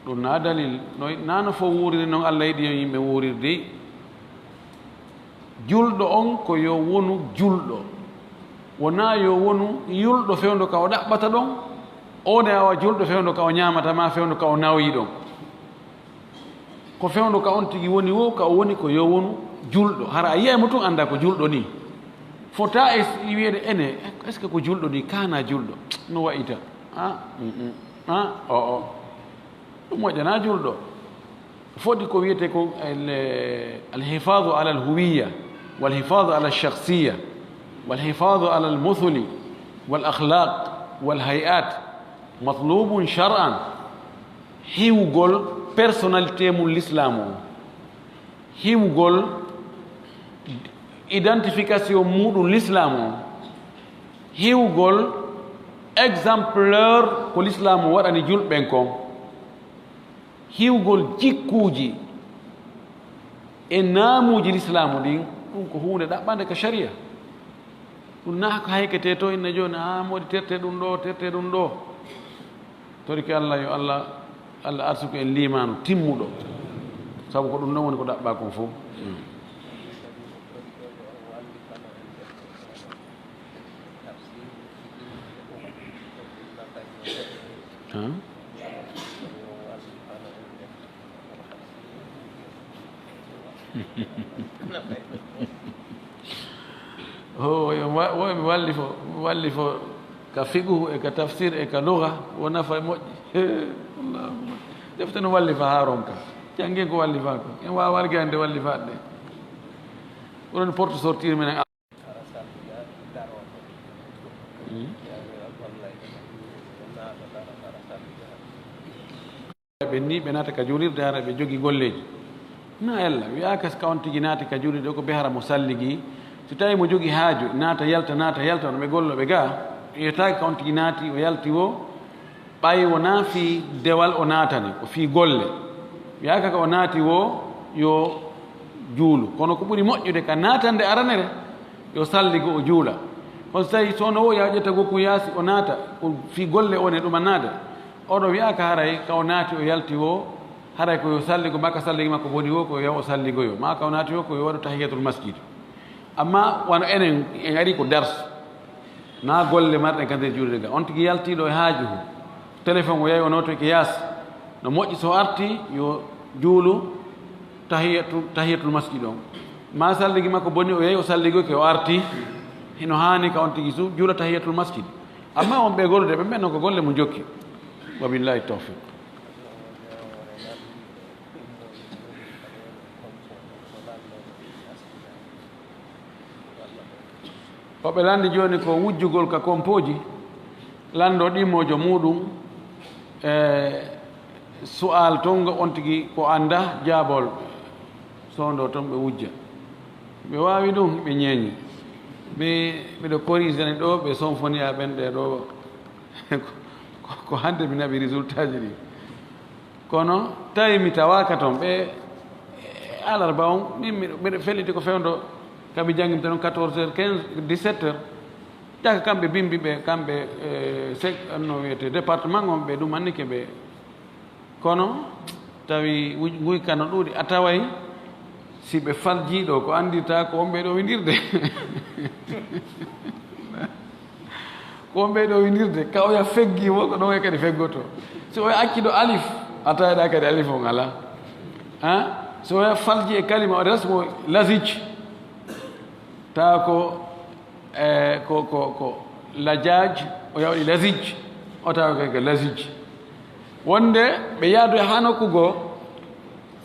Ɗum na dalil, no, na no fow wuuriri non Alla yiɗi yo yimɓe wuurirde. Julɗo on ko yo wonu julɗo. Wonaa yo wonu yulɗo fewndo ka o ɗaɓɓata ɗon, o ne awa julɗo fewndo ka o ñaamata ma fewndo ka o nawoyi ɗon. Ko fewndo ka on tigi woni wo, ka o woni ko yo wonu julɗo. Hara a yiyay mo tun annda ko julɗo ni. Fota e s-, wiyeede ene, est-ce que ko julɗo ni, kaana julɗo? No wa'ita? Ah, mm, mm. Ah, o, o. Ɗum moƴƴanaa julɗo. Foti ko wiyetee ko al-, al-hifadu ala al-huwiyya, wal-hifadu ala al-shakhsiyya, wal-hifadu ala al-muthli, wal-akhlaq, wal-hay'at, matlubun shar'an. Hiwgol personnalité mum l'islam o. Hiwgol identification muɗum l'islam o. Hiwgol exemplaire ko l'islam o waɗani julɓen kon. Hiwgol jikkuuji e naamuuji lislaamu ɗin, Ɗum ko huunde ɗaɓɓande ka sharia. Ɗum naa ko haykete to inna jooni, haa moodi terte ɗum ɗo, terte ɗum ɗo. Torike Allah, yo Allah, Allah arsuku en liimaanu timmuɗo. Sabu ko ɗum ɗon woni ko ɗaɓɓaa kon fof. Ho yo mi wallifo, mi wallifo ka fiqhu e ka tafsir e ka lugha, wo nafa e moƴƴi. Allahu akbar. Defte no wallifa haa ronka. Janngen ko wallifa ko. En waawa walgande wallifaade ɗe. Oɗon porte sortir menen. Ɓen ni ɓe naata ka juulirde hara ɓe jogi golleeji. Na ella wiyaaka ka on tigi naati ka juulirde ko be hara mo salligi. Si tawi mo jogi haaju naata yalta naata yalta no ɓe gollo ɓe ga. Wiyetaake ka on tigi naati o yalti wo. Ɓay wonaa fii dewal o naatani, ko fii golle. Wiyaaka ka o naati wo yo juulu. Kono ko ɓuri moƴƴude ka naatande aranere, yo salligo o juula. Kono so tawi soono wo, yo ƴetta gokku yaasi o naata, ko fii golle o ne ɗumannaade. Oɗo wiyaaka haray ka o naati o yalti wo, haray ko yo salligo, maa ka salligi makko boni wo, ko yo o salligoyo. Maa ka o naati wo, ko yo waɗu tahiyatul masjid. Amma wano enen, en ari ko dars. Na golle marɗen ka nder juulirde ga. On tigi yaltiiɗo e haaju, téléphone o yahi o nootoyke yaasi. No moƴƴi so arti yo juulu tahiyatu-, tahiyatul masjid on. Ma salligi makko boni o yahi o salligoyke o arti. Hino haani ka on tigi su-, juula tahiyatul masjid. Amma on ɓe golude ɓe ɓen non ko golle mum jokki. Wa billahi tawfiq. Ko ɓe lanndi jooni ko wujjugol ka kompooji, lanndo ɗimoojo muuɗum, e su'al ton ngo on tigi ko annda jaabol, soondo ton ɓe wujja. Ɓe waawi ɗum, ɓe ñeeñi. Mi, miɗo korisani ɗo ɓe sonfoniya ɓen ɗe ɗo, ko, ko hannde mi naɓi résultat ji ɗi. Kono tawi mi tawaaka ton, ɓe, e, alarba on, min miɗo, miɗo felliti ko fewndo, ka mi janngimta non quatorze heures quinze, dix-sept heures. Jaka kamɓe bimbi ɓe, kamɓe, e, sec-, no wiyete, département on, ɓe ɗum annike ɓe. Kono tawi wuj-, nguyka no ɗuuɗi, a taway si ɓe faljii ɗo, ko anndirta ko on ɓe ɗo windirde. Ko on ɓe ɗo windirde, ka oya feggi wo, ko ɗon e kadi feggoto. Si oya acci ɗo alif, a tawi ɗa kadi alif on alaa. Ha? Si oya falji e kalima, o resmo lazij. Tawa ko, e, ko, ko, ko lajaj, o yawɗi lazij. O tawa ko, ko lazij. Wonde ɓe yaadu e haa nokku goo,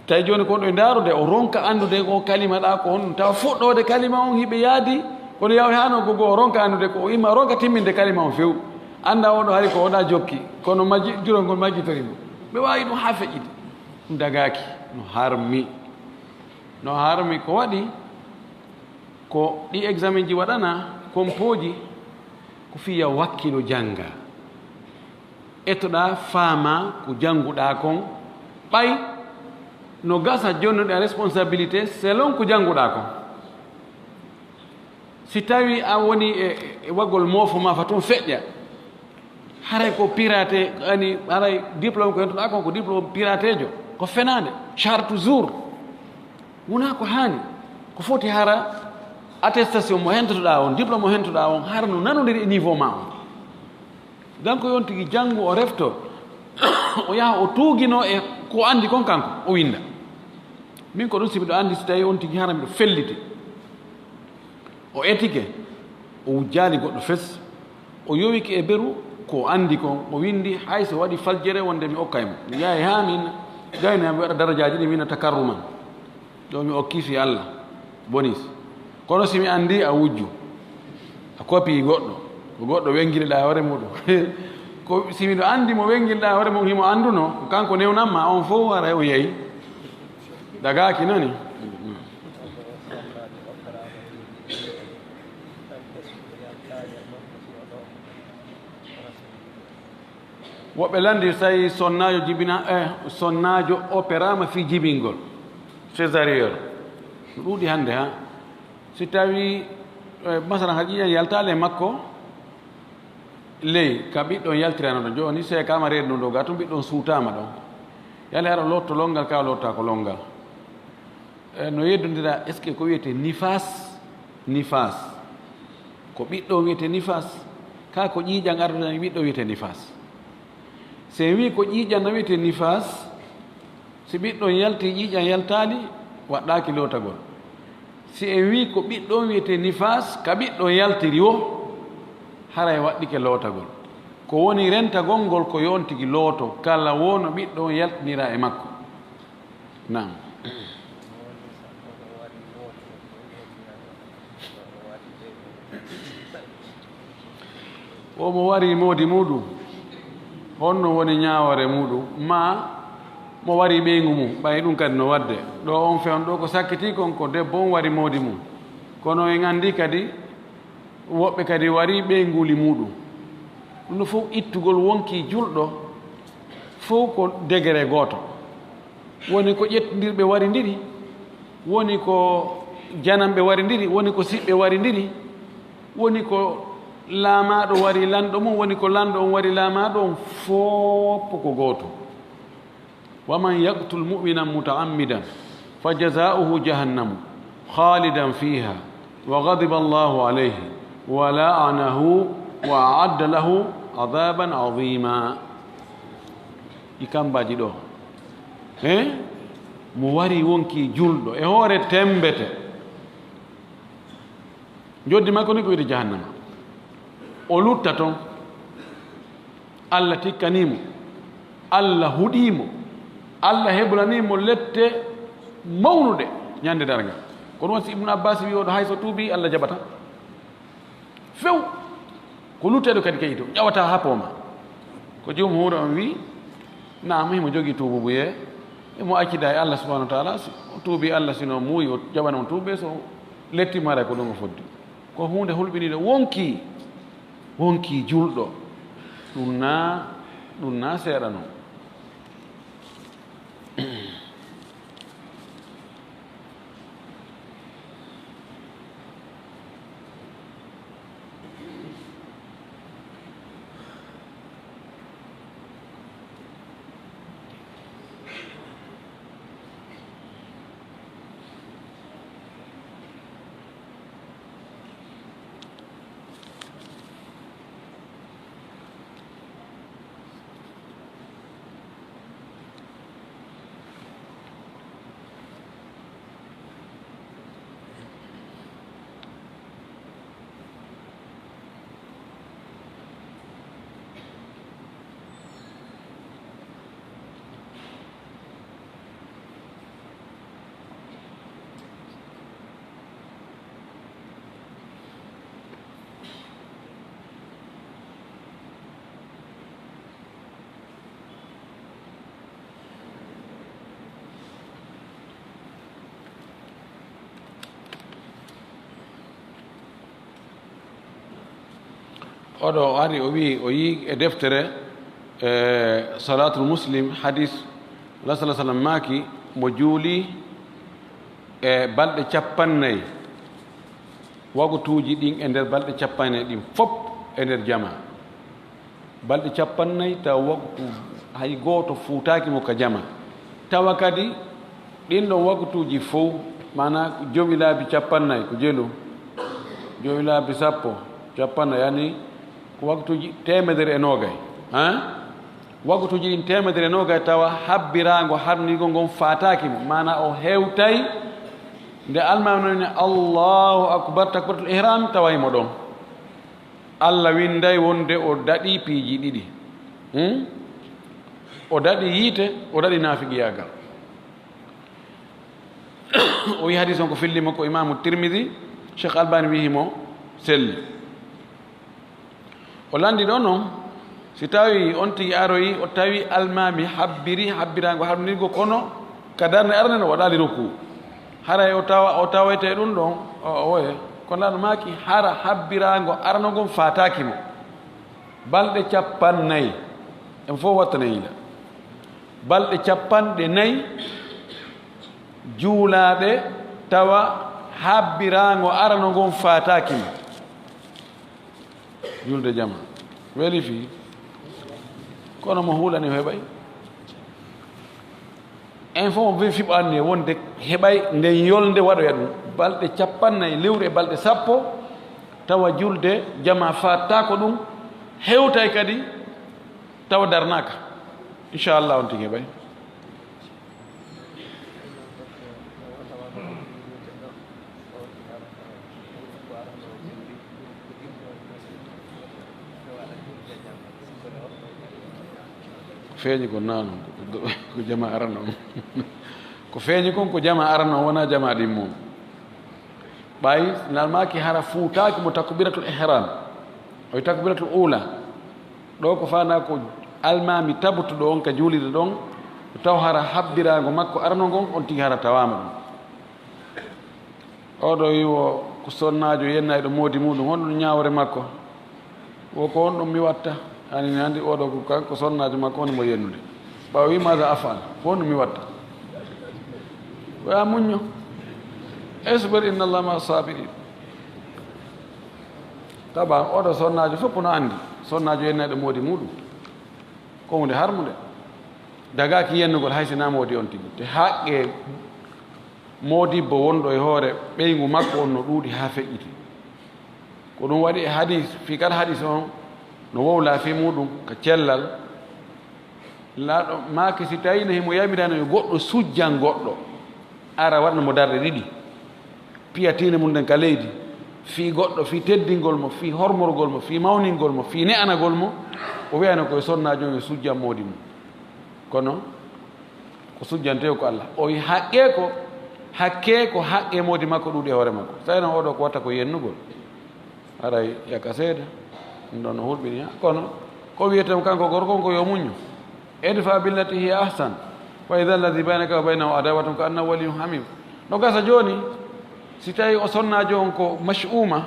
tawi jooni ko ɗo e ndaarude, o ronka anndude ko kalima ɗa ko honɗum. Tawa fuɗɗoode kalima on hiɓe yaadi, kono yaw e haa nokku goo, o ronka anndude ko o imma, o ronka timminde kalima on few. Annda o ɗo hari ko o ɗa jokki, kono majji-, jurol ngol majjitori mo. Ɓe waawi ɗum haa feƴƴiti. Ɗum dagaaki, no harmi. No harmi ko waɗi, ko ɗi examen ji waɗana, kompooji, ko fii ya wakkilo jannga. Etoɗaa faamaa ko jannguɗaa kon, ɓay no gasa jonnuɗaa responsabilité selon ko jannguɗaa kon. Si tawii a wonii e, e waggol moofo maa fa tun feƴƴa, haray ko pirate, ani, haray diplôme ko hentuɗaa kon ko diplôme pirateejo, ko fenaande, charte toujours. Wonaa ko haani, ko foti hara attestation mo hentotoɗaa on, diplôme mo hentoɗaa on, hara no nanondiri e niveau maa on. Donc, yo on tigi janngu, o refto, o yaha, o tuugino e ko anndi kon kanko, o winnda. Min ko ɗum si miɗo anndi, si tawi on tigi hara miɗo felliti. O etike, o wujjaali goɗɗo fes, o yowike e beru ko o anndi kon, o winndi, hay so waɗi faljere wonde mi okkay mo. Mi yahay haa min gayna mi waɗa darajaaji ɗi mi wina takarruman. Ɗo mi okki fii Allah, bonis. Kono si mi anndi a wujju, a kopii goɗɗo, ko goɗɗo wenginiɗaa hoore muɗum. Ko si miɗo anndi mo wenginiɗaa hoore mum, himo annduno, ko kanko newnanma, on fof haray o yehi. Dagaaki nani? Woɓɓe lanndi, so tawi sonnaajo jibina, eh, sonnaajo opéraama fii jibingol, césarienne. No ɗuuɗi hannde, ha? Si tawi, eh, masalan, ha ƴiiƴan yaltaali e makko, ley ka ɓiɗɗo on yaltirano ɗon, jooni seekaama reedu ndun ɗoo, gaa tun ɓiɗɗo on suutaama ɗon. Yalla hara o lootto lonngal, kaa o loottaako lonngal. Eh, no yeddondira, est-ce que ko wiyetee nifaas? Nifaas. Ko ɓiɗɗo on wiyetee nifaas, kaa ko ƴiiƴan ardotoo e ɓiɗɗo on wiyetee nifaas? Si en wii ko ƴiiƴan on wiyetee nifaas, si ɓiɗɗo on yaltii, ƴiiƴan yaltaali, waɗɗaaki lootagol. Si en wii ko ɓiɗɗo on wiyetee nifaas, ka ɓiɗɗo on yaltiri woo, haray waɗɗike lootagol. Ko woni rentagol ngol ko yo on tigi looto, kala woo no ɓiɗɗo on yaltiniraa e makko. Naam. Wo mo warii moodi muuɗum, honno woni ñaawoore muuɗum? Maa mo warii ɓeyngu mum, ɓay ɗum kadi no waɗde. Ɗoo on feewndo ɗoo ko sakkitii kon, ko debbo on warii moodi mum. Kono en anndii kadi, woɓɓe kadi warii ɓeynguuli muuɗum. Ɗum ɗoo fow ittugol wonkii julɗo, fow ko degré gooto. Woni ko ƴettindirɓe warindiri, woni ko jananɓe warindiri, woni ko siɓɓe warindiri, woni ko laamaaɗo warii lanɗo mum, woni ko lanɗo on warii laamaaɗo on, fow ko gooto. ومن يقتل مؤمنا متعمدا فجزاؤه جهنم خالدا فيها وغضب الله عليه ولعنه وأعد له عذابا عظيما. Ɗi kammbaaji ɗoo. He? Mo warii wonkii julɗo, e hoore temmbete. Njoddi makko ni ko wiyetee jahannama. O lutta ton. Allah tikkanii mo. Allah huɗii mo. Allah heblanii mo lette mawnuɗe ñande darngal. Ko ɗum waɗi si Ibnu Abbaas wi'i, o ɗo hay so tuubii, Allah jaɓataa. Few, ko lutteeɗo kadi kayito, ƴawataa haa poomaa. Ko jumhuur on wi'i, naam, himo jogii tuubuubuyee, himo accida e Allah subhaanahu wa taala, si o tuubii Allah, si no muuyi, o jaɓana mo tuubee, so letti mara ko ɗum o foddi. Ko huunde hulɓiniinde wonkii, wonkii julɗo. Ɗum naa, ɗum naa seeɗa non. Oɗo o ari, o wi'i, o yi'i e deftere, e Salaatul Muslim, hadis, Rasul sallallahu alaihi wasallam maaki, mo juuli e balɗe cappannayi, wagutuuji ɗin e nder balɗe cappannayi ɗin fop e nder jama. Balɗe cappannayi tawa waktu hay gooto fuutaaki mo ka jama. Tawa kadi ɗin ɗon waktuuji fow, maanaa jowi laabi cappannayi ko jelu, jowi laabi sappo, cappannayi, yani ko waktuuji teemedere e noogay. Han? Waktuuji ɗin teemedere e noogay tawa habbiraango harminirgol ngon faataaki mo, maanaa o hewtay nde almaami non wi'i Allahu akbar, takbiratul ihram, tawa himo ɗon. Allah winnday wonde o daɗii piiji ɗiɗi. Hmm? O daɗii yiite, o daɗii naafiqiyaagal. O wi'i hadiis on ko fillii mo ko Imaamu Tirmidi, Cheikh Albani wi'i himo selli. O lanndi ɗon non, si tawi on tigi aroyi, o tawi almaami habbiri, habbiraango harminirgol kono ka darnde arande no waɗaali rukuu. Haray o tawa, o tawete ɗum ɗon, o, o woye. Kono Laamɗo maaki, hara habbiraango arano ngon faataaki mo. Balɗe cappannayi, en fof wattane yila. Balɗe cappanɗe nayi juulaaɗe tawa Habbiraango arano ngon faataaki mo. Julde jama. Weli fii. Kono mo huulani o heɓay. En fof mo fiɓo anni e wonde heɓay nden yolnde waɗoya ɗum. Balɗe cappannayi lewru e balɗe sappo, tawa julde jama faataako ɗum, hewtay kadi tawa darnaaka. Inchallah on tigi heɓay. Feeñi ko naano, ko jama arano on. Ko feeñi kon ko jama arano on, wona jama ɗimmo. Ɓay nalmaaki hara fuutaaki mo takbiratul ihram. Oy takbiratul ula. Ɗo ko fana ko almaami tabutuɗo on ka juulirde ɗon, taw hara habbiraango makko arano ngon, on tigi hara tawaama ɗum. Oɗo wi wo ko sonnaajo yennayɗo moodi muɗum, honɗum ñaawre makko? Wo ko honɗum mi watta? Ani mi anndi oɗo ko kanko sonnaajo makko woni mo yennude. Ɓawo wi maada afal, ko honɗum mi watta? Ko ya muñño. Isbir inna Allah ma sabirin. Taban oɗo sonnaajo fof no anndi, sonnaajo yennayɗo moodi muɗum. Ko hunde harmunde. Dagaaki yennugol hay si na moodi on tigi. Te haqqe moodibbo wonɗo e hoore ɓeyngu makko on no ɗuuɗi haa feƴƴiti. Ko ɗum waɗi e hadis, fii kala hadis on no wowla fii muɗum ka cellal. Laaɗo maaki si tawii no himo yamirano yo goɗɗo sujjan goɗɗo, ara waɗna mo darɗe ɗiɗi, piya tiinde mum nden ka leydi, fii goɗɗo, fii teddingol mo, fii hormorgol mo, fii mawningol mo, fii ne'anagol mo, o wiyano ko e sonnaajo on yo sujjan moodi mum. Kono ko sujjantee ko Allah. O wi haqqee ko, hakkee ko haqqee moodi makko ɗuuɗi e hoore makko. Tawi noon oɗo ko watta ko yennugol. Haray yaka seeda. Ɗum ɗon no hulɓini, ha? Kono ko wiyetee kanko gorko on ko yo muñño. Idfa billati hiya ahsan. Fa idha alladhi baynaka wa baynahu adawatun ka annahu waliyyun hamim. No gasa jooni, si tawi o sonnaajo on ko mash'uma,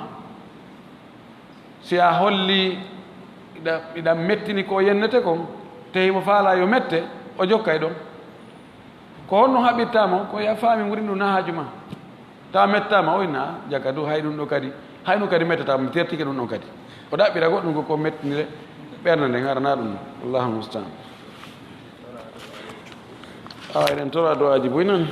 si a holli iɗa, iɗa mettini ko yennete kon, te himo faala yo mette, o jokkay ɗon. Ko honno haɓirta mo? Ko ya faami wuri ndu na haaju ma. Ta mettama, o inna, jaka du, hay ɗum ɗo kadi, hay ɗum kadi mettata, mi tertike ɗum ɗon kadi. O ɗaɓɓira goɗɗum ko, ko mettinire ɓernde nden, arana ɗum. Allahul musta'an. Awa, eɗen tora du'aaji buy non.